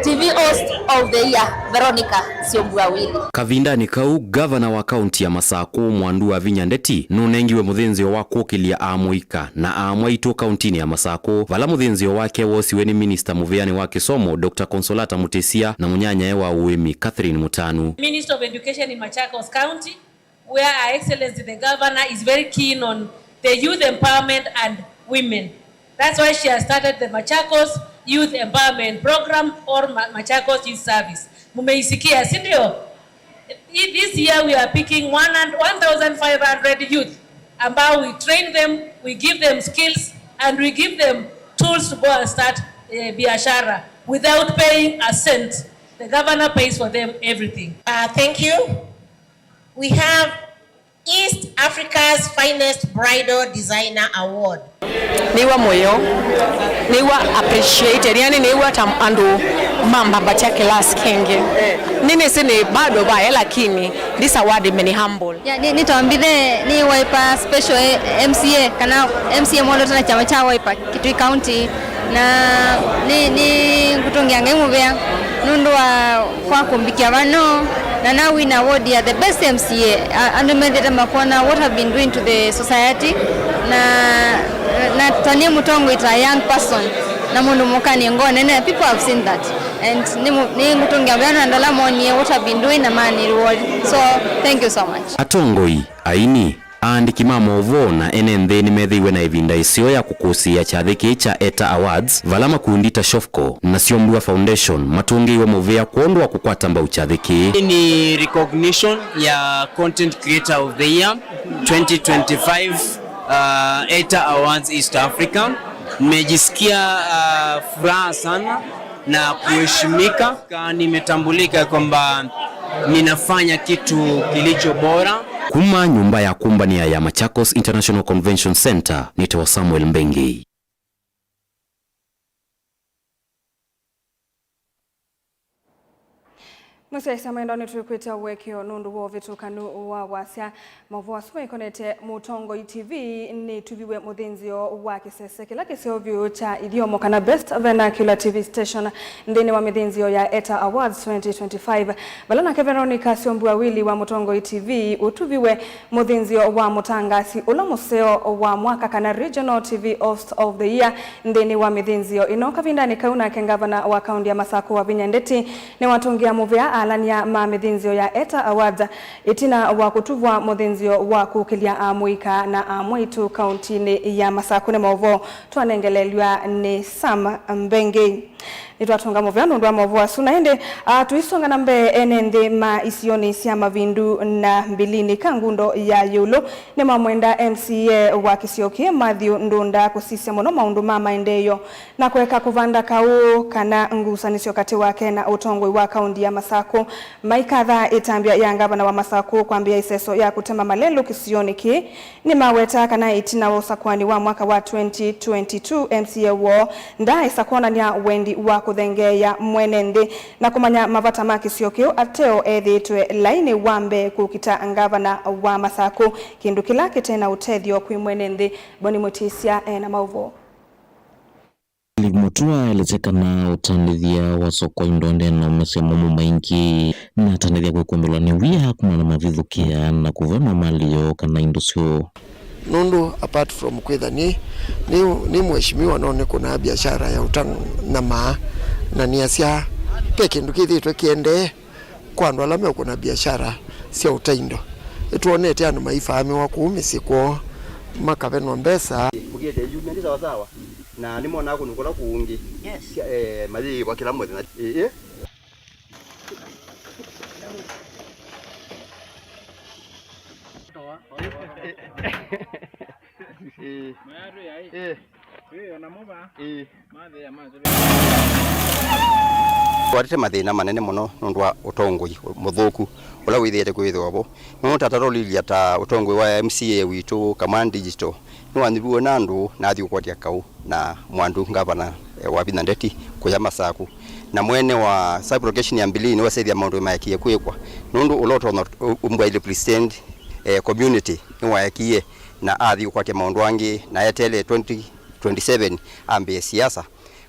T V Host of the Year, Veronica Syombua Willy. Kavindanĩ kau, ngavana wa kaunti ya Masakũ, Mwandu Wavinya Ndeti, nũnengiwe mũthĩnzĩo wa kũkĩlya aamũika na aamwaitũ kauntinĩ ya Masakũ, vala mũthĩnzĩo wake wosiwe nĩ minista mũvĩanĩ wa kĩsomo, Doctor Consolata Mutisya, na mũnyanyae wa ũĩmi, Catherine Mutanu. Minister of Education in Machakos County, where Her Excellency the Governor is very keen on the youth empowerment and women. That's why she has started the Machakos Youth Empowerment Program or Ma-, Machakos Youth Service. Mumeisikia, si ndio? Hii, this year we are picking one and, one thousand five hundred youth ambao we train them, we give them skills, and we give them tools to go and start, eh, biashara without paying a cent. The governor pays for them everything. Uh, thank you. We have East Africa's Finest Bridal Designer Award. Nĩw'a mũyo, nĩw'a appreciated, yani nĩw'a ta andũ mambambatya class kĩngĩ. Nĩnĩsĩ nĩ bado vae, lakini this award imenihumble. Ya, nĩ, nĩtwambithe nĩ Wiper special, eh, M C A, kana M C A mwolota na kyama kya Wiper Kitui County, na nĩ, nĩ ngũtũngĩa Ngai mũvea nũndũ wa kwa kũmbikia vano, na na win award ya the best M C A. A-, andũ methĩte makwona what I've been doing to the society, na, na ta nĩ mũtongoi ta young person, na mũndũ mũka nĩ ngoo nene, people have seen that. And nĩ mũ-, nĩ ngũtũngĩa vea na andũ ala monie what I've been doing na mani reward. So, thank you so much. Atongoi, aini, aandĩki ma maũvoo na ene nthĩ nĩmethĩiwe na ĩvinda ĩseo ya kũkũsĩĩa kyathĩ kĩĩ kya ETA Awards, vala makundi ta Shofco na Syombua Foundation matũngĩiwe mũvea kwondũ wa kũkwata mbau kyathĩ kĩĩ. Hii ni recognition ya Content Creator of the Year twenty twenty-five, uh, ETA Awards East Africa. Nimejisikia, uh, furaha sana na kuheshimika. Nimetambulika kwamba ninafanya kitu kilicho bora. Kuma nyũmba ya kũmbanĩa ya Machakos International Convention Center, nĩtawa Samuel Mbengei. Mũsyaĩĩsya mwendwa, nĩtwĩkwĩtya ũekeo nũndũ wa ũvĩtũkanu wa wasya. Maũvoo asu maikonete Mũtongoi T V nĩtuviwe mũthĩnzĩo wa kĩsese kĩla kĩseo vyũ kya ithyomo, kana Best Vernacular T V Station, nthĩnĩ wa mĩthĩnzĩo ya ETA Awards twenty twenty-five, vala nake Veronica Syombua Willy wa Mũtongoi T V ũtuviwe mũthĩnzĩo wa mũtangaasi ũla mũseo wa mwaka, kana Regional T V Host of the Year, nthĩnĩ wa mĩthĩnzĩo ĩno. Kavindanĩ kau nake ngavana wa kaunti ya Masakũ Wavinya Ndeti nĩwatũngĩa mũvea alany'a ma mĩthĩnzĩo ya ETA Awards ĩtina wa kũtuvwa mũthĩnzĩo wa kũkĩlya amũika na amwaitũ kauntinĩ ya Masakũ. Nĩ maũvoo twanengelelw'a nĩ Sam Mbengei. Nĩtwatũnga mũvea nũndũ wa maũvoo asu, na ĩndĩ, a, tũisonga na mbee, ene nthĩ ma isionĩ sya Mavindu na Mbilini, Kangundo ya Ĩũlũ, nĩmamwenda M C A wa kĩsio kĩĩ, Matthew Ndunda, kũsisya mũno maũndũ ma maendeeo na kũeka kũvanda kaũ kana ngusanĩsyo katĩ wake na ũtongoi wa kaunti ya Masakũ. Maikatha ĩtambya ya ngavana wa Masakũ kwambĩĩa ĩseso ya kũtema malelũ kĩsionĩ kĩĩ, nĩmaweta kana ĩtina wa ũsakũani wa mwaka wa twenty twenty-two, M C A woo ndaaĩsa kwonany'a wendi wa kũthengeea mwene nthĩ na kũmanya mavata ma kĩsio kĩu ateo ethĩĩtwe lainĩ wa mbee kũkita ngavana wa Masakũ, kĩndũ kĩla kĩte na ũtethyo kwĩ mwene nthĩ. Boni Mũtĩsya e na maũvoo. Olive Mutua aelesya kana ũtandĩthya wa soko wa indo ndena ũmesya momo maingĩ, na atandĩthya kwĩkũmbĩlwa nĩ wia kumana na mavithũkĩa na kũvonwa malĩ yoo kana indo syoo. Nũndũ apart from kwĩtha nĩ, nĩ, nĩ mheshimiwa, no nĩkũnaa biashara ya ũta na maa, Na nĩasya, ve kĩndũ kĩthĩĩtwe kĩendee kwa andũ ala meũkũna biashara sya ũta indo. Nĩtwonete andũ maifaamĩwa kũu mĩsyĩ kwoo, makavenwa mbesa. Mũkiete yu, nĩ sawa sawa. Na nĩmonaa kũndũ kũla kũngĩ. Yes. Sya, eh, mayĩĩwa kĩla mũthenya. Ĩĩ. Ĩĩ. Ĩĩ. Ĩĩ. Twatĩte mathĩna manene mũno nũndũ wa ũtongoi mũthũku ũla wĩthĩĩte kwĩthĩwa vo. Nũndũ tata tũlilya ta ũtongoi wa M C A witũ, Kamwana Digital, nĩwanyuviwe na andũ na athi ũkwatya kaũ na mwandu ngavana, eh, Wavinya Ndeti kũya Masaku. Na mwene wa sub-location ya Mbilini nĩwasethya maũndũ maekie kwĩkwa. Nũndũ ũla ũtonya ũmbwaile president, eh, community nĩwaekie na athi ũkwatya maũndũ angĩ na eteele twenty twenty-seven ambĩe siasa.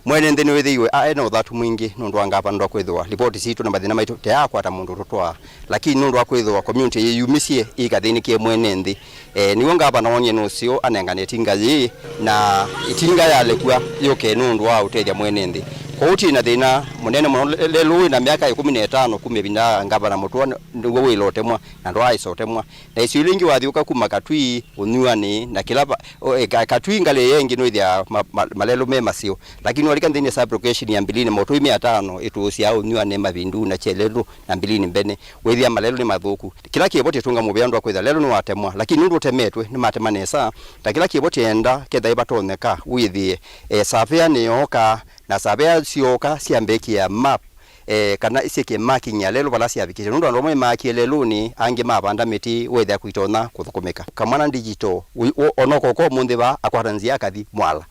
Mwene nthĩ nĩwĩthĩiwe a-, ena ũthatu mwingĩ nũndũ wa ngavana nũndũ wa kwĩthĩwa livoti sitũ na mathĩna maitũ teakwata mũndũ tũtwaa, lakini nũndũ wa kwĩthĩwa community yĩyumisye ĩikathĩnĩkie mwene nthĩ, eh, nĩw'o ngavana wonie nũseo anengane ĩtinga yĩĩ na ĩtinga yalekw'a yũke nũndũ wa ũtethya mwene nthĩ. Kwoou twĩ na thĩna mũnene mũno. Le-, lelũ wĩ na myaka ĩkũmi na ĩtano kuma ĩvinda ngavana Mũtua nĩ-, nĩw'o wĩla ũtemwa na ndwaaĩsa ũtemwa. Na ĩsio ila ingĩ wathiũka kuma Katui, Ũnyuanĩ, na kĩla va-, o, e, Ka-, Katui ngalĩ ĩya ĩngĩ nũĩthĩa ma-, ma-, malelũ me maseo. Lakini walika nthĩnĩ sub-location ya Mbilini, motũi mĩatano ĩtũũsyaa Ũnyuanĩ, Mavindu, na Kyelelũ, na Mbilini mbene, wĩthĩa malelũ nĩ mathũku. Kĩla kĩvo tĩtũnga mũvea ndwa kwĩtha lelũ nĩwatemwa, lakini nũndũ ũtemetwe, nĩmatema nesa. Ta kĩla kĩvo tĩenda, ketha ĩvatonyeka, wĩthĩe, e, savea nĩyooka, na savea syooka syambĩkĩa map, eh, kana isyĩkĩe marking ya lelũ vala syavikĩte. Nũndũ andũ amwe nĩmaakie lelũnĩ, angĩ mavanda mĩtĩ, wethĩa kũitonya kũthũkũmĩka. Kamwana Digital, wi-, wo-, onoko kwa ũmũnthĩ vaa, akwata nzĩa akathi Mwala.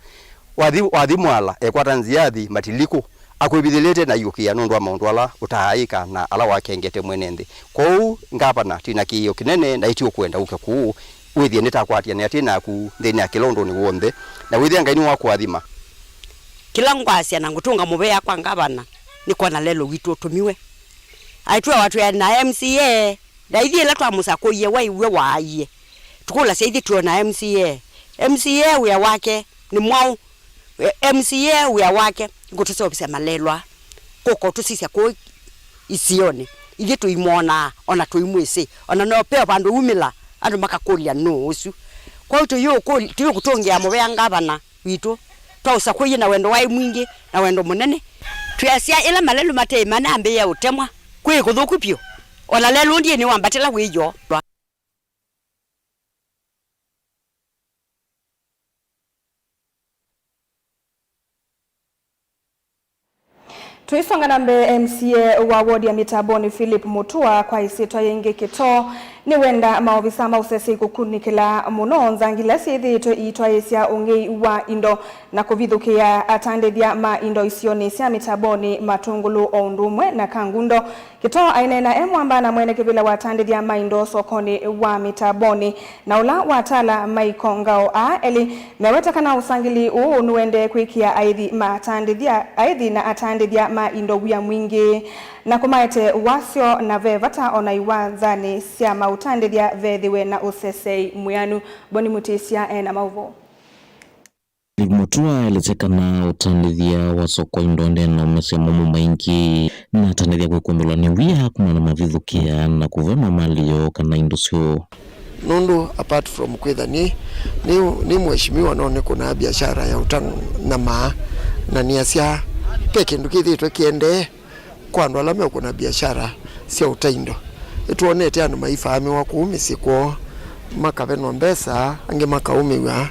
Wathi, wathi Mwala, ekwata nzĩa athi Matilikũ, akwĩvithĩlĩte na aiũkĩa nũndũ wa maũndũ ala ũtaaĩka na ala wakengete mwene nthĩ. Kwoou, ngavana, twĩ na kĩĩo kĩnene na itiũkwenda ũke kũũ, wĩthĩe nĩtakwatĩanĩa twĩ naku nthĩnĩ ya kĩla ũndũnĩ w'onthe, na wĩthĩa Ngai nĩwakũathima. Kĩla ngwasya na ngũtũnga mũvea kwa ngavana nĩ kwona lelũ witũ ũtũmiwe. Aitwĩawa twĩ na M C A, na ithyĩ ĩla twamũsakũie waiw'e waaie. Tũkũlasya ithyĩ twĩ na M C A. M C A wĩa wake nĩ mwaũ? M C A wĩa wake nĩ kũtũseũvĩsya malelwa, kũka ũtũsisya kũũ isionĩ. Ithyĩ tũimwonaa, ona tũimwĩsĩ, ona no peo vandũ umĩla, andũ makakũlya nũũ ũsu. Kwoou tũyũkũl-, tũyũkũtũngĩa mũvea ngavana witũ, twaũsakũie na wendo waĩ mwingĩ na wendo mũnene. Twĩasya ĩla malelũ mate manambĩĩa ũtemwa, kwĩ kũthũku vyũ, ona lelũ ndiĩ nĩwambatĩla wĩoo. Tũisonga na mbee, M C A wa wodi ya Mĩtambonĩ Philip Mũtua, kwa ĩsyĩtwa yĩngĩ Kĩtoo, nĩwenda maovisa ma ũsesei kũkunĩkĩla mũno nzangila syĩthĩĩtwe iitwaĩĩsya ũng'ei wa indo na kũvithũkĩa atandĩthya ma indo isionĩ sya Mĩtambonĩ, Matũngũlũ o ũndũ ũmwe na Kangundo. Kĩtoo aineena e mwamba na mwene kĩvĩla wa atandĩthya ma indo sokonĩ wa Mĩtambonĩ, na ũla wataala Maiko Ngao. Aa elĩ meweta kana ũsangĩli ũũ nũendee kwĩkĩa aithi ma atandĩthya, aithi na atandĩthya ma indo wia mwingĩ, na kũmaete wasyo, na ve vata ona iwanzanĩ sya maũtandĩthya vethĩwe na ũsesei mwĩanu. Boni Mũtĩsya e na maũvoo. Philip Mũtua aelesya kana ũtandĩthya wa soko wa indo ndena ũmesya momo maingĩ, na atandĩthya kwĩkũndũla nĩ wia kumana na mavithũkĩa na kũvema mali yoo kana indo syoo. Nũndũ apart from kwĩtha nĩ, nĩ, nĩ mheshimiwa, no nĩkũnaa biashara ya ũta nyamaa, na nĩasya ve kĩndũ kĩthĩĩtwe kĩendee kwa andũ ala meũkũna biashara sya ũta indo. Nĩtwonete andũ maifaamĩwa kũu mĩsyĩ kwoo, makavenwa mbesa, angĩ makaũmĩw'a,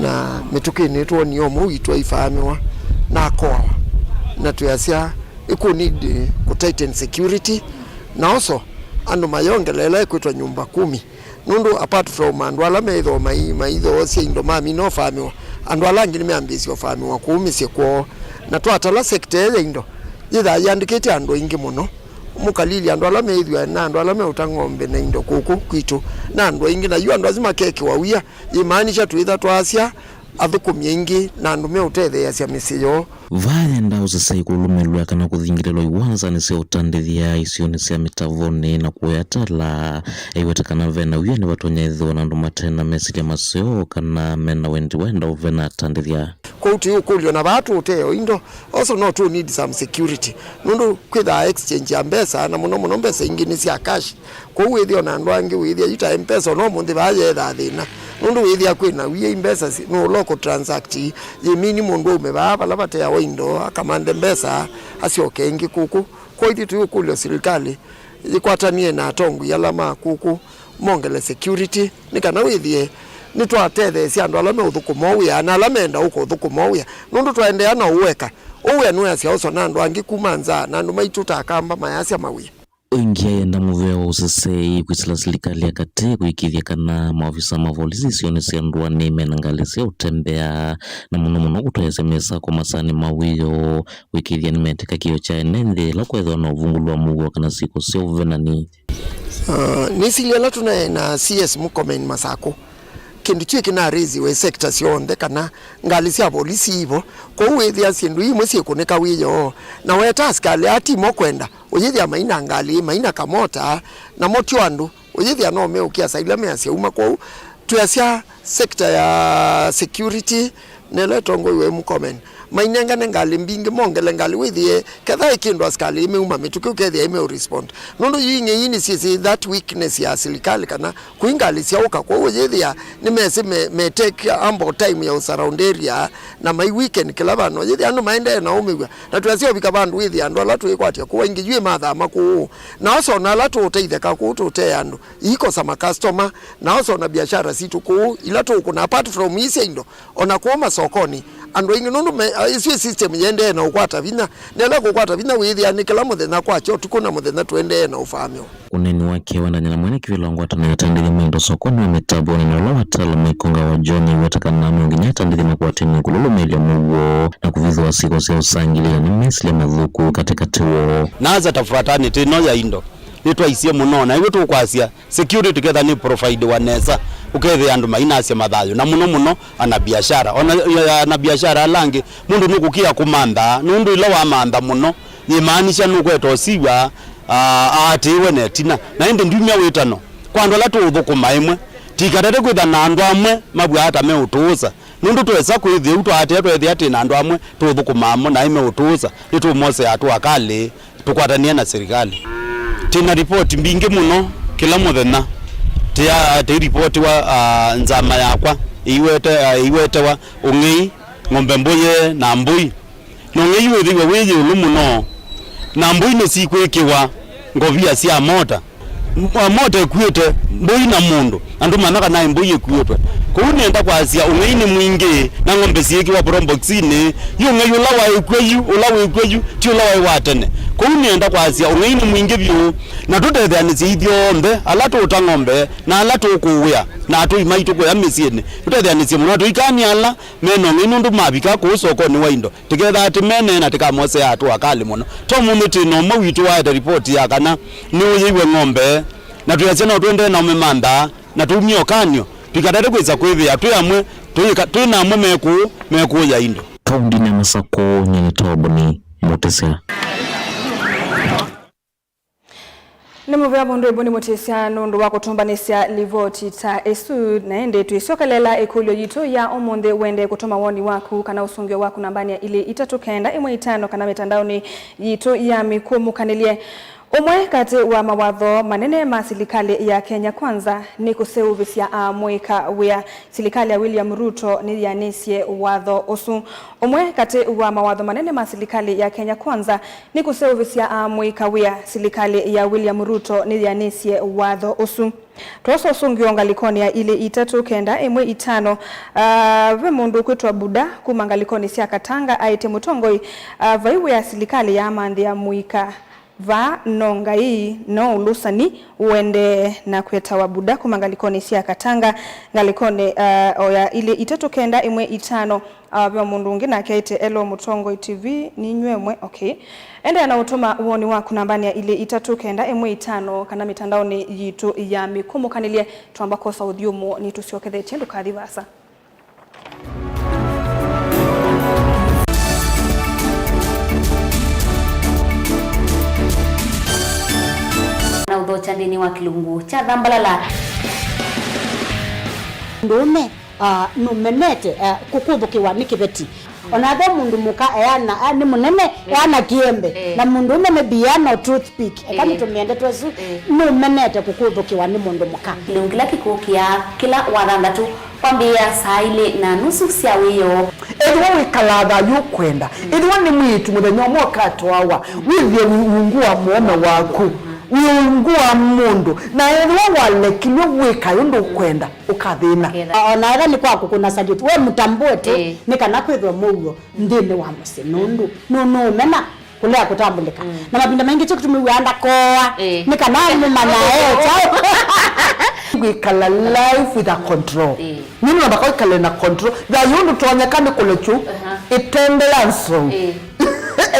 na mĩtũkĩnĩ nĩtwonie ũmwe witũ aifaamĩwa na akoawa, na twĩasya ĩkũ need kũ tighten security, na also andũ mayongeleela ĩkwĩtwa nyũmba kumi. Nũndũ apart from andũ ala methĩawa mai-, maithoosya indo mamina ũfaamĩwa, andũ ala angĩ nĩmeambĩĩsye ũfaamĩwa kũu mĩsyĩ kwoo. Na twatala sector ĩĩ ya indo, yĩthaa yĩandĩkĩte andũ aingĩ mũno. Mũkalili andũ ala methĩawa na andũ ala meũta ng'ombe na indo kũkũ kwitũ, na andũ aingĩ, na yu andũ asu makekĩwa wia, yĩmaanisha twĩtha twasya athũkũmi aingĩ na andũ meũtetheeasya mĩsyĩ yoo. Vaa yenda ũsesei kũlũmĩlw'a kana kũthingĩlĩlwa iwanzanĩ sya ũtandĩthya isionĩ sya mĩtavonĩ na kũea tala. Aiweta kana ve na wia nĩvatonya ĩthĩwa na andũ mate na mesilya maseo kana me na wendi wa enda ũve na atandĩthya. Kwoou tũiũkũlyo na vaa tũũteo indo, also no tũ need some security, nũndũ kwĩthaa exchange ya mbesa, na mũno mũno mbesa ingĩ nĩ sya cash. Kwoou wĩthĩa ona andũ angĩ wĩthĩa yu ta M-Pesa ona ũmũnthĩ vaa yeethaa thĩna, nũndũ wĩthĩa kwĩ na wia, i mbesa si- nũũla ũkũ transact yĩmini mũndũ aume vaa vala vateawa indo, akamanthe mbesa, asyoke ĩngĩ kũkũ. Kwoou ithyĩ tũiũkũlyo silikalĩ yĩkwatanie na atongoi ala ma kũkũ mongele security, nĩ kana wĩthĩe nĩtwatetheesya andũ ala meũthũkũma ũũ wĩa na ala meenda ũka ũthũkũma ũũ wĩa, nũndũ twaendeea na ũũ eka, ũũ wĩa nĩweasya ũsona andũ angĩ kuma nza, na andũ maitũ ta Akamba mayasya mawĩa. Ĩngĩ ayenda mũvea wa ũsesei kwĩsĩla silikalĩ ya katĩ kũĩkĩĩthya kana maovisa ma volisi isionĩ sya ndũanĩ me na ngalĩ sya ũtembea, na mũno mũno kũtwaĩĩsya mĩsako masaanĩ ma wĩoo, kũĩkĩĩthya nĩmetĩka kĩo kya ene nthĩ ĩla kwethĩwa na ũvungũlu wa mũuo kana syĩko sya ũvenani. Ah, nĩsilye ĩla tũnaĩ na C S Murkomen Masakũ, kĩndũ kyu kĩna raise-iwe sector syonthe kana ngalĩ sya volisi ivo, kwoou wĩthĩa syĩndũ imwe syĩkũnĩka wĩoo, na weta asikalĩ aa ti mo kwenda, ũyĩthĩa maina ngalĩ, maina kamota, namo tyo andũ, ũyĩthĩa no meũkĩa saa ila measya uma. Kwoou twĩasya sector ya security, na ĩla ĩtongoiwe Murkomen, mainengane ngalĩ mbingĩ, mongele ngalĩ, wĩthĩe ketha ĩ kĩndũ asikalĩ ĩmeuma mĩtũkĩ, ũkethĩa ĩmeũ respond. Nũndũ yu ing'ei nĩsyĩsĩ that weakness ya silikalĩ, kana kũi ngalĩ syaũka, kwoou ũyĩthĩa nĩmesĩ me, me take ample time ya ũsurround area, na mai weekend kĩla vandũ, ũyĩthĩa andũ maendee na ũmĩw'a. Na twĩasya ũvika vandũ wĩthĩa andũ ala twĩkwatya kũu aingĩ yu ĩmathama kũu, na osona ala tũũteitheka kũu tũtee andũ, iikosa makastoma, na osona biashara sitũ kũu, ila tũũkũna apart from ii sya indo, o na kũu masokonĩ, andũ aingĩ, nũndũ me, a, ĩsu ĩ system yĩendee na ũkwata vinya, na ĩla kũkwata vinya wĩthĩa nĩ kĩla mũthenya kwakya ũtukũ na mũthenya tũendee na ũvamĩwa. Ũneeni wake waendany'a na mwene kĩvĩla wa ngwatanĩo ya atandĩthya ma indo sokonĩ wa mĩtavonĩ na ũla wa tala Michael Ngawa John aiweta kana no nginya atandĩthya makwatĩnw'e kũlũlũmĩĩlya mũuo na kũvithũa syĩko sya ũsangĩlĩĩli na mesĩlya mathũku katĩkatĩ woo. Nasa ta fraternity ĩno ya indo nĩtwaisye mũno, na ĩw'o tũkwasya security ketha nĩ providiwa nesa, ũkethĩa andũ mainasya mathayũ, na mũno mũno anabiashara. Ona, ya, anabiashara ala angĩ, mũndũ nũkũkĩa kũmantha, nũndũ ĩla wamantha mũno, yĩmaanisha nũkweta ũsiw'a, aa, aatĩĩwe na ĩtina. Na ĩndĩ ndiumya wĩtano kwa andũ ala tũũthũkũma ĩmwe, tikatate kwĩtha na andũ amwe maw'aa ta meũtũũsa, nũndũ twesa kwĩthĩa ũu twaatĩĩa tweethĩa twĩ na andũ amwe tũũthũkũma amo na aĩ meũtũũsa, nĩtũũmoseaa tũakalĩ. Tũkwatanĩe na silikalĩ. Twĩ na ripoti mbingĩ mũno kĩla mũthenya. Tĩa-, tĩiripoti wa, ah, nzama yakwa ĩiwete-, ah, ĩiwetewa ũng'ei, ng'ombe mbũye na mbũi. Na ũng'ei wĩthĩwe wĩ ĩũlũ mũno, na mbũi nĩsikwĩkĩwa ngovia sya mota. M-, mota ĩkuĩte mbũi na mũndũ. Andũ mana kana mbũi ĩkuĩtwe. Kũu nĩenda kwasya ũng'ei nĩ mwingĩ, na ng'ombe syĩkĩwa proboxinĩ. Yu ũng'ei ũla waĩ kw'o yu, ũla wĩ kw'o yu, ti ũla waĩ wa tene. Kũu nĩenda kwasya ũng'ei nĩ mwingĩ vyũ, na tũtetheanĩsye ithyonthe, ala tũũta ng'ombe, na ala tũkũwĩa, na atũi maitũ kũya mĩsyĩnĩ. Tũtetheanĩsye mũno, na tũikany'a ala me na ũng'ei nũndũ mavika kũu sokonĩ wa indo. Tĩketha atĩ mene na tĩkamoseaa tũakalĩ mũno. To mũnthĩ twĩ na ũmwe witũ waete ripoti ya kana nĩũyĩiwe ng'ombe, na twĩasya no tũendee na ũmĩmantha, na tũumie ũkany'o, tũikatate kwĩsa kwĩthĩa twĩ amwe, tũyĩka, twĩ na amwe me kũũ, me kũũya indo. Kaũndĩnĩ ya Masakũ, nyie nĩ Toboni Mũtĩsya. Nĩ mũvea mũndũ ĩbũni Mũtĩsya nũndũ wa kũtũmbanĩsya livoti ta ĩsu, na ĩndĩ twĩsyokelela ĩkũlyo yitũ ya ũmũnthĩ, wende kũtũma woni waku kana ũsũngĩo waku nambanĩ ya ilĩ itatũ kenda ĩmwe itano kana mĩtandaonĩ yitũ ya mĩkũmũkanĩlye. Ũmwe katĩ wa mawatho manene ma silikalĩ ya Kenya Kwanza nĩ kũseũvĩsya amũĩka wĩa. Silikalĩ ya William Ruto nĩyĩanĩsye watho ũsu. Ũmwe katĩ wa mawatho manene ma silikalĩ ya Kenya Kwanza nĩ kũseũvĩsya amũĩka wĩa. Silikalĩ ya William Ruto nĩyĩanĩsye watho ũsu. Twosa ũsũngĩo ngalĩkonĩ ya ilĩ itatũ kenda ĩmwe itano, ah, ve mũndũ ũkwĩtwa Buda kuma ngalĩkonĩ sya Katanga aĩtye mũtongoi, ah, vai wĩa silikalĩ yaamanthĩa mũika. Vaa no Ngai, no ũlũsani ũendee na kwĩtawa Buda kuma ngalĩkonĩ sya Katanga, ngalĩkonĩ, uh, o ya ilĩ itatũ kenda ĩmwe itano. Uh, ve mũndũ ũngĩ nake aĩtye, "Hello Mũtongoi T V, ninyw'e ĩmwe." Okay. Endeea na ũtũma woni waku nambanĩ ya ilĩ itatũ kenda ĩmwe itano kana mĩtandaonĩ yitũ ya mĩkũmũkanĩlye. Twamba kwosa ũthyũmũo nĩtũsyokethetye, ndũkathi vaasa. wa kĩlungu kya thambalala. Mũndũũme, ah, nũmenete, eh, kũkũthũkĩwa nĩ kĩveti. Ona ethĩwa mũndũ mũka eana, ah, nĩ mũnene, eana kĩembe, eh, na mũndũũme maybe eana o toothpick, eka, eh, nĩtũmĩe ndeto ĩsu, eh, nũmenete kũkũthũkĩwa nĩ mũndũ mũka. Kĩlungu kĩla kĩkũkĩa kĩla wathanthatũ kwambĩĩa saa ilĩ na nusu sya wĩoo. Ethĩwa wĩkalaa thayũ ũkwenda, ethĩwa nĩ mwĩĩtu mũthenya ũmwe ũkatwawa, wĩthĩe wĩ ungu wa mũũme waku, wĩ ungu wa mũndũ, na ethĩwa walekilw'e wĩka ũndũ ũkwenda, ũkathĩna. Ũkathĩna. O na ethĩwa nĩ kwa kũkũna salute, we mũtambũe tu, ĩĩ, nĩ kana kwĩthwe mũuo nthĩnĩ wa mũsyĩ, nũndũ nũ-, nũũmena kũlea kũtambũlĩka. Mm. Na mavinda maingĩ kyo kĩtumi wĩaa ndakoa, ĩĩ, nĩ kana amũmanya e kyaũ. Kwĩkala life with a control. Ĩĩ. Nĩ nũndũ kwĩkale na control. Thayũ ndũtonyeka nĩ kũlekyu. Aha. Ĩtendea nzou. Ĩĩ.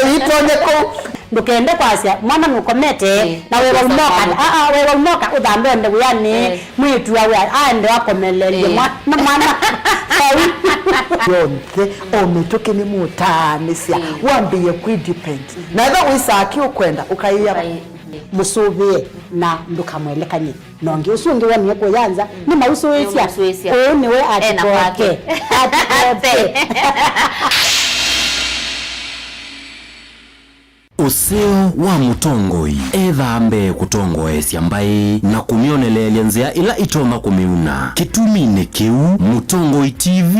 Ĩitonye kũu. Ndũkende kwasya mwana nũkomete, ĩĩ, na wewa unoka. Aa, aa, wewa unoka ũthambe ende wĩanĩ. Ĩĩ. Mwĩĩtu awe aende akomeleelye, ĩĩ, mwa-, na mwana. Yonthe, o mĩtũkĩ nĩmũtaanĩsya, ĩĩ, wambĩĩe kwĩdepend. Mhm. Na ethĩwa wĩsaa kĩ ũkwenda, ũkaĩa. Ũkaĩ-, mũsũvĩe na ndũkamwelekany'e na ũngĩ. Ũsu ũngĩ wonie kũya nza, mm, nĩmausũĩsya. Nĩmausũĩsya. Ũũ nĩwe ena atikoke. Kwake. Atikoke. Ũseo wa mũtongoi ethaa mbee kũtongoesya mbaĩ na kũmyoneleelya nzĩa ĩla ĩtonya kũmĩuna. Kĩtuminĩ kĩu, Mũtongoi T V,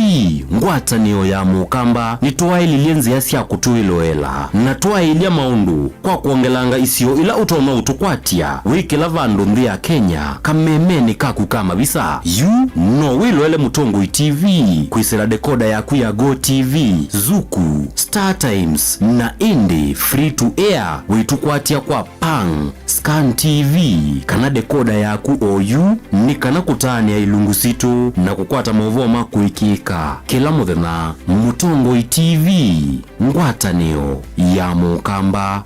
ngwatanĩo ya Mũkamba, nĩtwaĩlilye nzĩa sya kũtwĩloela na twaĩlya maũndũ kwa kwongelanga isio ila ũtonya ũtũkwatya wĩ kĩla vandũ nthĩ ya Kenya, kamemenĩ kaku ka mavisa. Yu no wĩloele Mũtongoi T V kwĩsĩla dekoda yaku ya Go T V, Zuku, Star Times, na ĩndĩ Free to Air wĩtũkwatya kwa Pang, Scan T V, kana dekoda yaku oyu, nĩ kana kũtaanĩa ilungu sitũ na kũkwata maũvoo ma kũĩkĩĩka kĩla mũthenya. Mũtongoi T V, ngwatanĩo ya Mũkamba.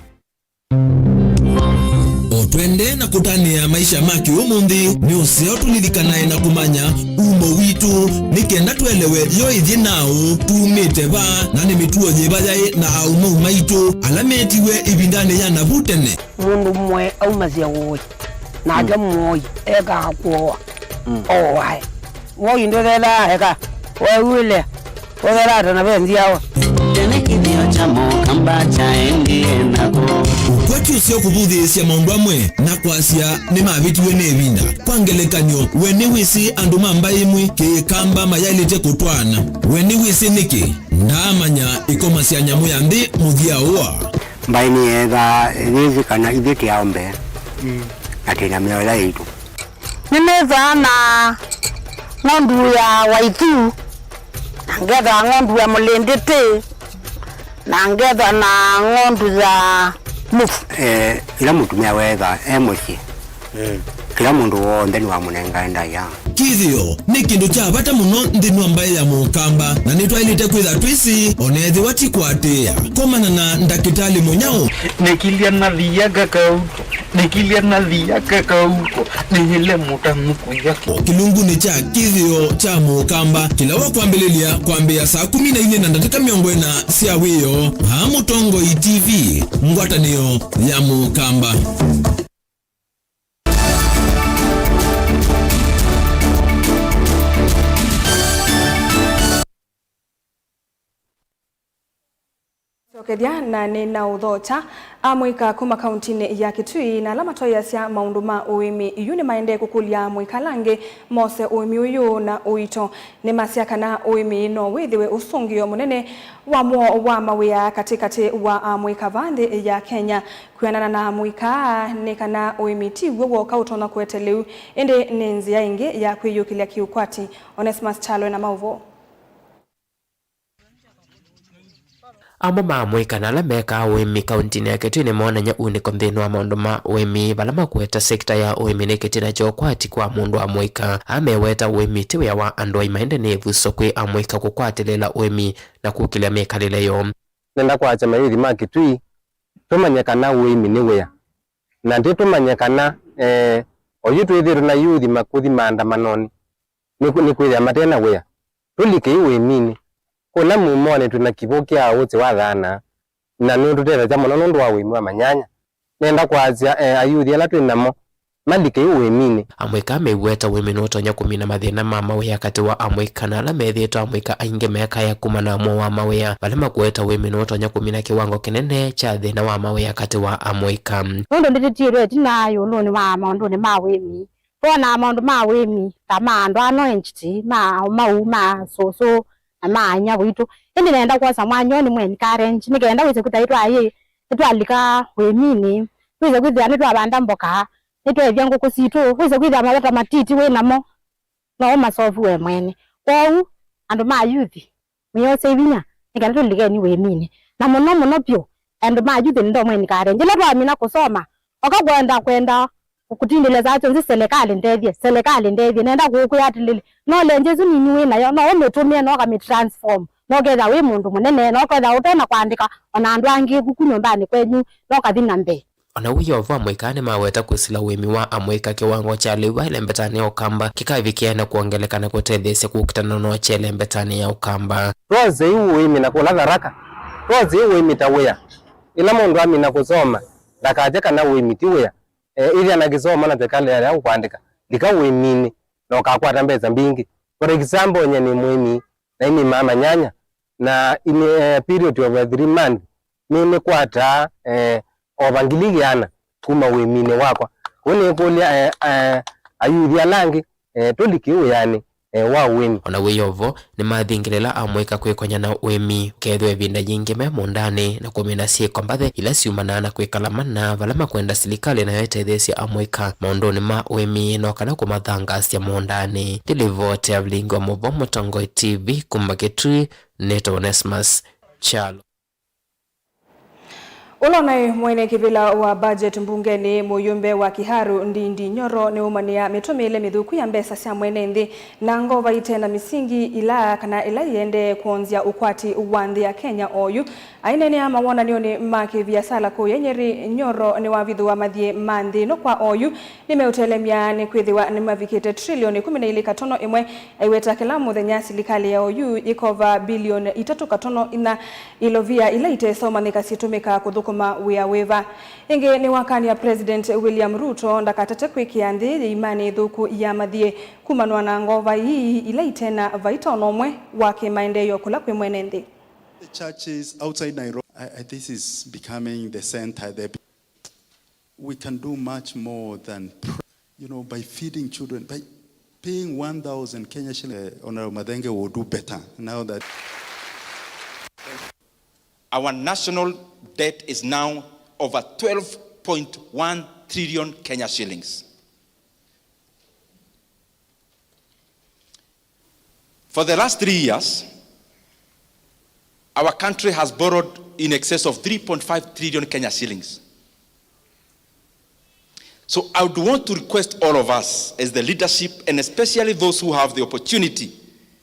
O twendee na kũtanĩa maisha ma kĩũmũnthĩ, nĩ ũseo tũlilikanae na kũmanya umo witũ, nĩ kenda twelewe yo ĩthyĩ naũ, tumĩte va, na nĩ mĩtuo yĩva yaĩ na aũmau maitũ ala meetiwe ĩvindanĩ ya navu tene. Mũndũ mũe aumasya ũĩ, nake, mm, mũoi ekaa kũoa. Mm. Oae. Mũoi ndũthelaa eka, weew'ĩlea, ũthelaa ta na ve nzyawa. Tene kĩthĩo kya Mũkamba kyaendie nako. Ũkwati ũseo kũvũthĩĩsya maũndũ amwe na kwasya nĩmavĩtiwe nĩ ĩvinda. Kwa ngelekany'o, we nĩwĩsĩ andũ ma mbaĩ ĩmwe Kĩkamba mayaĩlĩte kũtwaana? We nĩwĩsĩ nĩkĩ? Ndaamanya ĩkoma sya nyamũ ya nthĩ mũthya ũa. Mbaĩ nĩyeethaa yĩsĩ kana ithyĩ tĩ aũmbe, mm, na twĩ na mĩao ĩla yaitũ. Nĩnĩthaa na ng'ondu ya waithu, na ngethaa ng'ondu ya mũlĩndĩtĩ, na ngethaa na ng'ondu ya mũvu. Eh, ĩla mũtumĩa weethaa e mũsyĩ, mm, kĩla mũndũ w'onthe nĩwamũnengae ndaĩa. Kĩthĩo nĩ kĩndũ kya vata mũno nthĩnĩ wa mbaĩ ya Mũkamba, na nĩtwaĩlĩte kwĩtha twĩsĩ, o na ethĩwa ti kũatĩĩa. Komana na Ndakĩtalĩ Mũnyao. Nĩkilya nathia kakauko, nĩkilya nathia kakauko, nĩĩle mũtanu kũya. Kĩlungunĩ kya Kĩthĩo kya Mũkamba, kĩla wa kwambĩlĩlya kwambĩĩa saa kũmi na ilĩ na ndatĩka mĩongo ĩna sya wĩoo, vaa Mũtongoi T V, ngwatanĩo ya Mũkamba. Syokethya na nĩ na ũthokya, amũika kuma kauntinĩ ya Kitui na ala matwaĩasya maũndũ ma ũĩmi yu nĩmaendee kũkũlya amũika ala angĩ mose ũĩmi ũyũ na ũito. Nĩmasya kana ũĩmi no wĩthĩwe ũsũngĩo mũnene wa mwo wa mawĩa katĩkatĩ wa amũika vaa nthĩ ya Kenya. Kwĩanana na amũika aa, nĩ kana ũĩmi ti w'o w'oka ũtonya kũete lĩu, ĩndĩ nĩ nzĩa ĩngĩ ya kwĩyũkĩlya kĩũkwati. Onesmus Kyalo ena maũvoo. Amwe ma amũika na ala mekaa ũĩmi kauntinĩ ya Kitui nĩmoonany'a unĩko nthĩnĩ wa maũndũ ma ũĩmi, vala makũeta sekita ya ũĩmi nĩ kĩtina kya ũkwati kwa mũndũ wa mũika. Ameweta ũĩmi ti wĩa wa andũ aima, ĩndĩ nĩ ĩvuso kwĩ amũika kũkwatĩlĩĩla ũĩmi na kũkĩlya mĩkalĩle yoo. Nenda kwasya mayuthi ma Kitui tũmanye kana ũĩmi nĩ wĩa, na ndĩ tũmanye kana, eh, oyu twĩthĩĩtwe na yuthi makũthi maandamanonĩ nĩ, nĩ kwĩthĩa mate na wĩa. Tũlikei ũĩminĩ. Kũla mumonĩ twĩ na kĩw'ũ kya ũsĩ wa thana, na nũtũtethasya mũno nũndũ wa ũĩmi wa manyanya. Nenda kwasya, eh, ayuthi ala twĩ namo, malike yu ũĩminĩ. Amũika mew'ete ũĩmi nũtonya kũmina mathĩna ma mawĩa katĩ wa amũika na ala methĩĩtwe amũika aingĩ mekaya kumana na mũo wa mawĩa. Vala makũete ũĩmi nũtonya kũmina kĩwango kĩnene kya thĩna wa mawĩa katĩ wa amũika. Nũndũ nĩtĩtiĩlwe ĩtina ĩũlũnĩ wa maũndũnĩ ma ũĩmi, twonaa maũndũ ma ũĩmi ta ma andũ ano enchiti ma mau ma sũsũ na ma anyavo witũ. Ĩndĩ nenda kwosa mwanya ũyũ nĩ mwe encourage nĩ kenda wĩse kwĩthĩa ĩtwaĩ nĩtwalika ũĩminĩ, twĩse kwĩthĩa nĩtwavanda mboka, nĩtweethya ngũkũ sitũ, wĩse kwĩthĩa mavata matiti wĩ namo no ũmasovu we mwene. Kwoou andũ ma yuthi, mwĩosei vinya nĩ kana tũlikeni ũĩminĩ, na mũno mũno vyũ andũ ma yuthi nĩndomwe encourage. Ĩla twamina kũsoma, oka kwenda kwenda kũtindĩlĩsa kyonzi, selekalĩ ndethye, selekalĩ ndethye. Nenda kũkwĩa atĩlĩlĩ, knowledge ĩsu nini wĩ nayo no ũmĩtũmĩe na ũkamĩtransform, na ũkethĩa wĩ mũndũ mũnene, na ũkethĩa ũtona kũandĩka ona andũ angĩ kuku nyũmbanĩ kwenyu, na ũkathi na mbee. O na w'o Yeova amũika nĩmaweta kwĩsĩla ũĩmi wa amũika kĩwango kya lĩu va ĩlembetanĩ ya Ũkamba kĩkavikĩe na kwongeleka na kũtetheesya kũkitana na ũkye ĩlembetanĩ ya Ũkamba. Twose yu ũĩmi na kũla Tharaka, twose yu ũĩmi ta wĩa. Ĩla mũndũ amina kũsoma, ndakakye kana ũĩmi ti wĩa. E, ĩthya na kĩsomo na tĩkalea ya ũkwandĩka, lika ũĩminĩ na ũkakwata mbesa mbingĩ. For example, nye nĩ mũĩmi na ĩnĩmaa manyanya, na in a period of, eh, three months nĩnĩkwataa, eh, ova ngili ĩana kuma ũĩminĩ wakwa. Kũu nĩkũlya, eh, eh, ayuthi ala angĩ, eh, tũlike wĩanĩ, eh, wa ũĩmi. O na wĩ o vo, nĩmathingĩlĩla amũika kwĩkonya na ũĩmi, ũkethĩwa ĩvinda yingĩ me mũũndanĩ na kũmina syĩko mbathe ila syumanaa na kwĩkala mana vala makwenda silikalĩ nayo ĩtetheesye amũika maũndũnĩ ma ũĩmi no kana kũmathangaasya mũũndanĩ. Ndilivoti ya vilingi wa mũvo Mũtongoi T V kuma Kitui, nĩtawa Onesmus Kyalo. Ũla ũnaĩ mwene kĩvĩla wa budget mbungenĩ, mũyũmbe wa Kiharu Ndindi Nyoro, nĩwaumanĩa mĩtũmĩĩle mĩthũku ya mbesa sya mwene nthĩ na ngova ite na mĩsingi ila kana ĩla ĩendee kwonzya ũkwati wa nthĩ ya Kenya oyu. Aineenea mawonanĩonĩ ma kĩviasala kũũya Nyeri, Nyoro nĩwavithũa mathiĩ ma nthĩ ĩno kwa oyu nĩmeũtelemya nĩkwĩthĩwa nĩmavikĩte trilioni ĩkũmi na ilĩ katono ĩmwe. Aiweta kĩla mũthenya silikalĩ ya oyu yĩkova bilioni itatũ katono inya ilovia ila itesomanyĩka syĩtũmĩkaa kũthũkũma wĩa wĩva. Ĩngĩ nĩwakany'a President William Ruto ndakatate kwĩkĩa nthĩ yĩimanĩ ĩthũku ya mathiĩ kumanwa na ngova ii ila itena vaita ona ũmwe wa kĩmaendeeo kũla kwĩ mwene nthĩ. The churches outside Nairobi, I, I, this is becoming the center, the We can do much more than pr-, you know, by feeding children, by paying one thousand Kenya shillings. Uh, Honorable Madenge will do better now that our national debt is now over twelve point one trillion Kenya shillings. For the last three years, our country has borrowed in excess of three point five trillion Kenya shillings. So I would want to request all of us as the leadership, and especially those who have the opportunity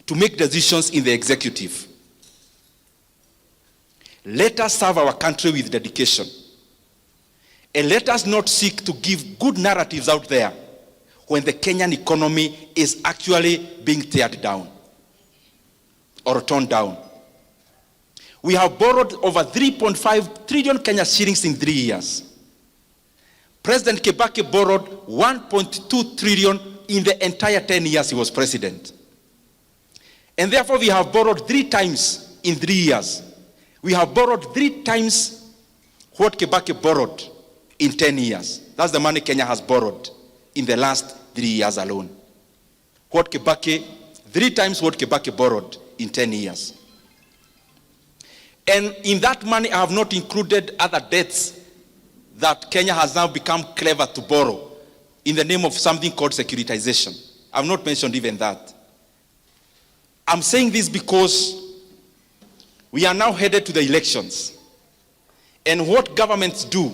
to make decisions in the executive, let us serve our country with dedication. And let us not seek to give good narratives out there when the Kenyan economy is actually being teared down or torn down. We have borrowed over three point five trillion Kenya shillings in three years. President Kibaki borrowed one point two trillion in the entire ten years he was president. And therefore, we have borrowed three times in three years. We have borrowed three times what Kibaki borrowed in ten years. That's the money Kenya has borrowed in the last three years alone. What Kibaki, three times what Kibaki borrowed in ten years. And in that money, I have not included other debts that Kenya has now become clever to borrow in the name of something called securitization. I've not mentioned even that. I'm saying this because we are now headed to the elections. And what governments do,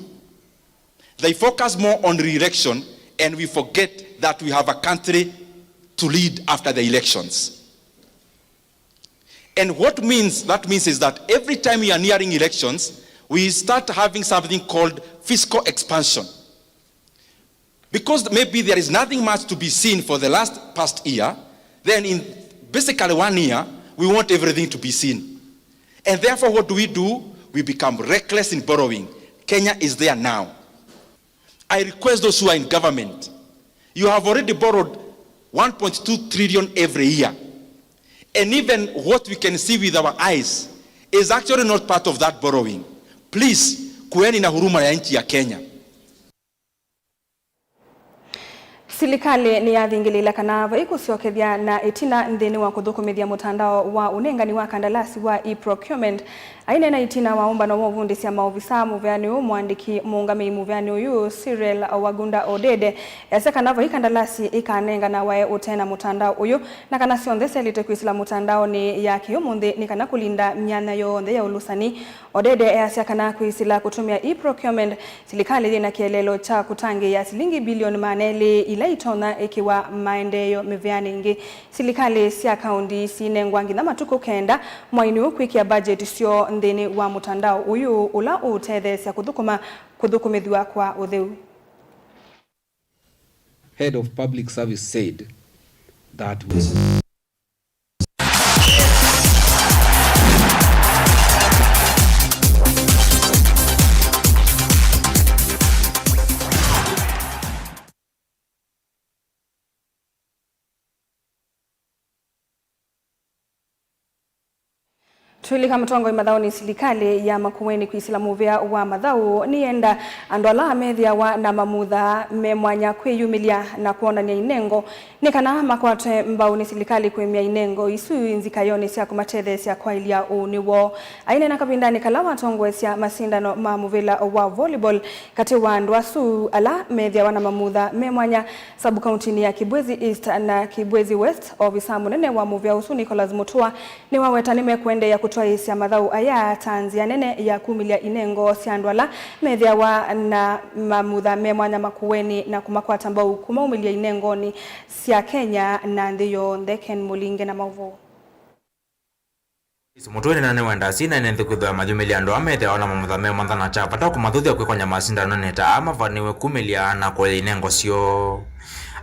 they focus more on re-election, and we forget that we have a country to lead after the elections. And what means, that means is that every time we are nearing elections, we start having something called fiscal expansion. Because maybe there is nothing much to be seen for the last past year, then in basically one year, we want everything to be seen. And therefore, what do we do? We become reckless in borrowing. Kenya is there now. I request those who are in government, You have already borrowed one point two trillion every year. And even what we can see with our eyes is actually not part of that borrowing. Please, kueni na huruma ya nchi ya Kenya. Silikalĩ nĩyathingĩlĩĩla kana vai kũsyokethya na ĩtina nthĩnĩ wa kũthũkũmĩthya mũtandao wa ũnengani wa kandalasi wa e-procurement. Aineena ĩtina wa ũmbano wa ũvundĩsya maovisaa mũveanĩ ũũ, mũandĩki mũũngamĩi mũveanĩ ũyũ, Cyril Wagunda Odede, easya kana vai kandalasi ikanenganawae ũte na mũtandao ũyũ, na kana syonthe syaĩlĩte kwĩsĩla mũtandaonĩ ya kĩũmũnthĩ nĩ kana kũlinda myanya yonthe ya ũlũsani. Odede easya kana kwĩsĩla kũtũmĩa e-procurement, silikalĩ yĩ na kĩeleelo kya kũtangĩĩa silingi bilioni maana elĩ ila itonya ĩkĩwa maendeeo mĩveanĩ ĩngĩ. Silikalĩ sya kaũnti siinengwa nginya matukũ kenda mwainĩ ũũ kwĩkĩa mbajeti syoo nthĩnĩ wa mũtandao ũyũ ũla ũũtetheesya kũthũkũma kũthũkũmĩthw'a kwa ũtheu. Head of Public Service said that we Twĩlika mũtongoi mathaũnĩ, silikalĩ ya Makueni kwĩsĩla mũvĩa wa mathaũ nĩyenda andũ ala methĩawa na mamutha me mwanya kwĩyumĩlya na kwonany'a inengo nĩ kana makwatwe mbau nĩ silikalĩ kũĩmya inengo isu nzikayonĩ sya kũmatetheesya kwaĩlya ũũnĩ woo. Aineena kavindanĩ kala watongoesya masindano ma mũvĩla wa volleyball katĩ wa andũ asu ala methĩawa na mamutha me mwanya, sub-kauntinĩ ya Kibwezi East na Kibwezi West, ovisa mũnene wa mũvĩa ũsu, Nicholas Mutua, nĩwaweta nĩmekũendeea kũtwaĩĩsya mathaũ aya ta nzĩa nene ya kumĩlya inengo sya andũ ala methĩawa na mamutha me mwanya Makueni na kũmakwata mbau kũmaumĩlya inengonĩ sya Kenya na nthĩ yonthe. Ken Mũlinge na maũvoo. Mũtũĩnĩ na nĩwendaa syĩna ene nthĩ kwĩthĩwa mayumĩlya andũ ala methĩawa na mamutha me mwanya, na kya vata kũmathuthya kwĩkony'a masindanonĩ ta aa mavanĩwe kumĩlya na kũya inengo syoo.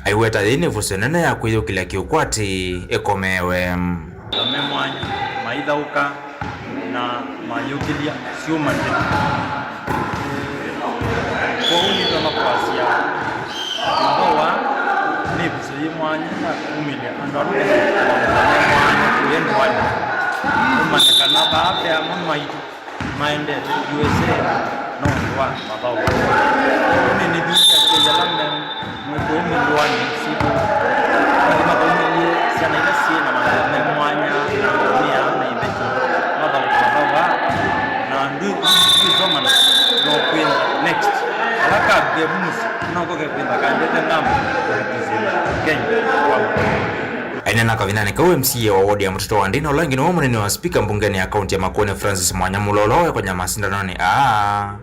Aiweta yĩĩ nĩ ĩvuso nene ya kwĩyũkĩlya kĩũkwati ĩkomewe. Mamutha me mwanya maithaũka na mayũkĩlya syũma nthĩ. Kwoou nĩtwamba kwasya mathooa nĩ ĩvuso yĩ mwanya ya kumĩlya andũ ala me na mamutha me mwanya kũya ndũanĩ, ũmanye kana vaa ve amwe maitũ maendete U S A nũndũ wa mathooa. Kwoou nĩnĩthuthya asyai ala me mwĩkũũ ndũanĩ sitũ, nĩmathomethye syana ila syĩ na mamutha me mwanya na ngamĩa na iveti mathaũke mathooa, na ndwĩ-, ndwĩsoma na no kwĩnza next. Ala kakevu mũsyĩ no koke kwĩnza kaendete ngambo na kũkĩsĩla Kenya kwa. Aineena kavindanĩ kau, M C A wa ward ya Mũtitũ wa Ndei na ũla ĩngĩ nĩwe mũnini wa spika mbungenĩ ya kaunti ya Makueni, Francis Mwanya Mulolo, wekonya masindanonĩ aa.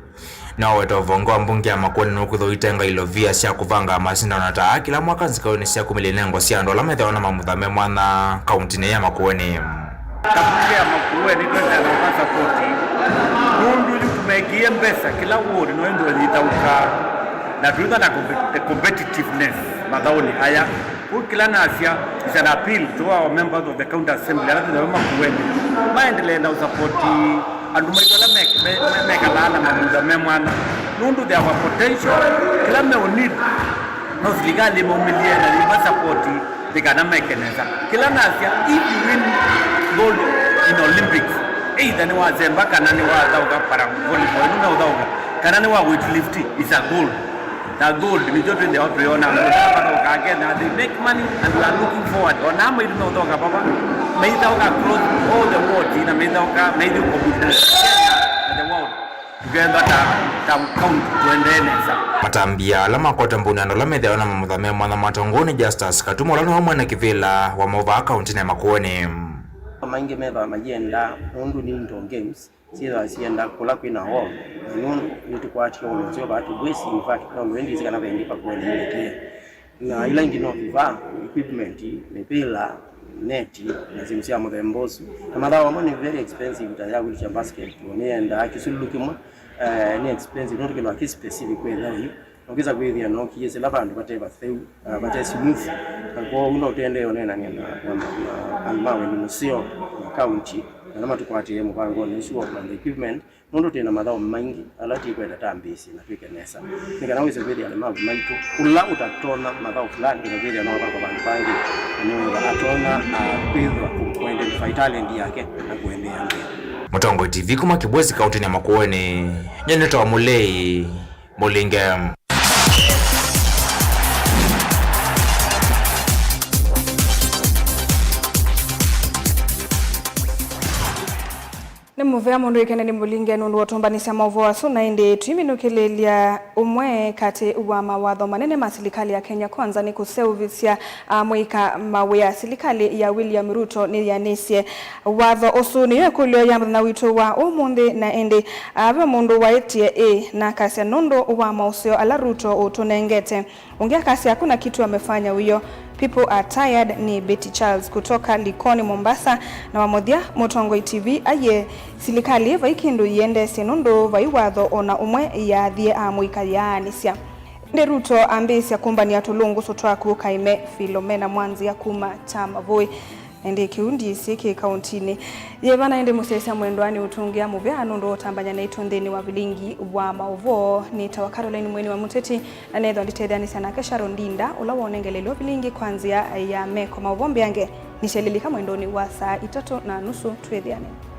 Nĩwaweta ũvonge wa mbunge ya Makueni nũkwĩthwa ũitenga ilovia sya kũvanga masindano ta aa kĩla mwaka nzikayonĩ sya kumĩlya inengo sya andũ ala methĩawa na mamutha me mwanya kauntinĩ ya Makueni. Ta mbunge ya Makueni, nĩtwendete kũva sapoti nũndũ yu tũmekĩie mbesa kĩla ward no ĩndĩ yĩthaũka, na twĩthwa na compet-, the competitiveness mathaũnĩ aya. Kwoou kĩla nasya is an appeal to our members of the county assembly ala twĩ nao Makueni, maendelee na ũsapoti andũ maitũ ala me-, me-, me-, mekalaa na mamutha me mwanya, nũndũ they have a potential. Kĩla meũ need no silikalĩ ĩmaumĩlye na ĩmasapoti nĩ kana meke nesa. Kĩla nasya, if you win gold in Olympics, either nĩwasemba kana nĩwathaũka para volleyball ĩno meũthaũka, kana nĩwa weight lift, is a gold. Na gold nĩkyo twĩthĩawa tũyona andũ ala mathaũkaa Kenya, they make money and we are looking forward. O na maitũ meũthaũka vava, meithaũka across all the world, na meithaũka, meithi compete na Kenya na the world. Tũkethwa ta, ta county tũendee nesa. Matambya ala makwata mbuni andũ ala methĩawa na mamutha me mwanya matongoo nĩ Justus Katuma, ũla nĩwe mwene kĩvĩla wa maũvaa kauntinĩ ya Makueni. Maingĩ methĩawa mayĩenda nũndũ nĩ indoor games. Syĩthĩawa syĩenda kũla kwĩ na wall, na nũndũ nĩtũkwatie wall ũseo vaa Kibwezi, in fact, no nĩwe ndĩsĩ kana ve ĩngĩ Makueni ĩnĩkĩe. Na ila ingĩ no vifaa, equipment, mĩvĩla, neti, na syĩndũ sya mũthemba ũsu. Na mathaũ amwe nĩ very expensive, ta ya wheelchair basketball, nĩyendaa kĩsululu kĩmwe, eh, nĩ expensive, nũndũ kĩndũ kĩ specific kwĩ ĩthaũ yu. Ũkĩsa kwĩthĩa no kĩyĩsĩla vandũ vate vatheu, ah, vate smooth, na kwoou no ũtendee ũneenany'a na, na, na andũ ma wendi mũseo na kaunti, Kana matũkwatĩe mũvangonĩ ũsu wa kũmantha equipment, nũndũ twĩ na mathaũ maingĩ ala tũikwenda twambĩĩsye na twĩke nesa. Nĩ kana wĩse kwĩthĩa na mavu maitũ, ũla ũtatonya mathaũ fulani, nĩ kana kwĩthĩa no akwatwa vandũ vangĩ, na nĩwĩthĩa atonya, ah, kwĩthwa kũ-, kũ-identify talent yake na kũendeea mbee. Mũtongoi T V kuma Kibwezi, kaunti ya Makueni, nyie nĩtawa Mũlei Mũlinge. Nĩ mũvea mũndũ ĩkene nĩ Mũlinge nũndũ wa ũtũmbanĩsya maũvoo asu, na ĩndĩ tũiminũkĩlĩlya ũmwe katĩ wa mawatho manene ma silikalĩ ya Kenya Kwanza nĩ kũseũvĩsya amũika mawĩa. Silikalĩ ya William Ruto nĩyĩanĩsye watho ũsu. Nĩyo ĩkũlyo ya mũthenya witũ wa ũmũnthĩ, na ĩndĩ, ah, ve mũndũ waĩtye ĩ na akasya nũndũ wa maũseo ala Ruto ũtũnengete. Ũngĩ akasya hakuna kitu amefanya huyo. People are tired. Nĩ Betty Charles kutoka Likoni, Mombasa. Na wa mũthya, Mũtongoi T V aiye silikalĩ vai kĩndũ yĩendeesye nũndũ vai watho ona ũmwe yaathie amũika yaanĩsya. Ĩndĩ Ruto ambĩĩsya kũmbanĩa tũlũngũsũ twaku ũkaime. Philomena Mwanzia kuma Kyamavũĩ. Ĩndĩ kĩu ndiĩsĩ kĩ kauntinĩ yĩva. Na ĩndĩ mũsyaĩĩsya mwendwa nĩ ũtũngĩa mũvea nũndũ wa ũtambany'a naitũ nthĩnĩ wa vilingi wa maũvoo. Nĩtawa Caroline Mweni wa Mũteti, na nethwa nditetheanĩsya nake Sharon Ndinda, ũla wonengelelwe vilingi kwa nzĩa ya meko. Maũvoo mbeange nĩsyailĩlĩka mwendonĩ wa saa itatũ na nusu. Twĩthĩane.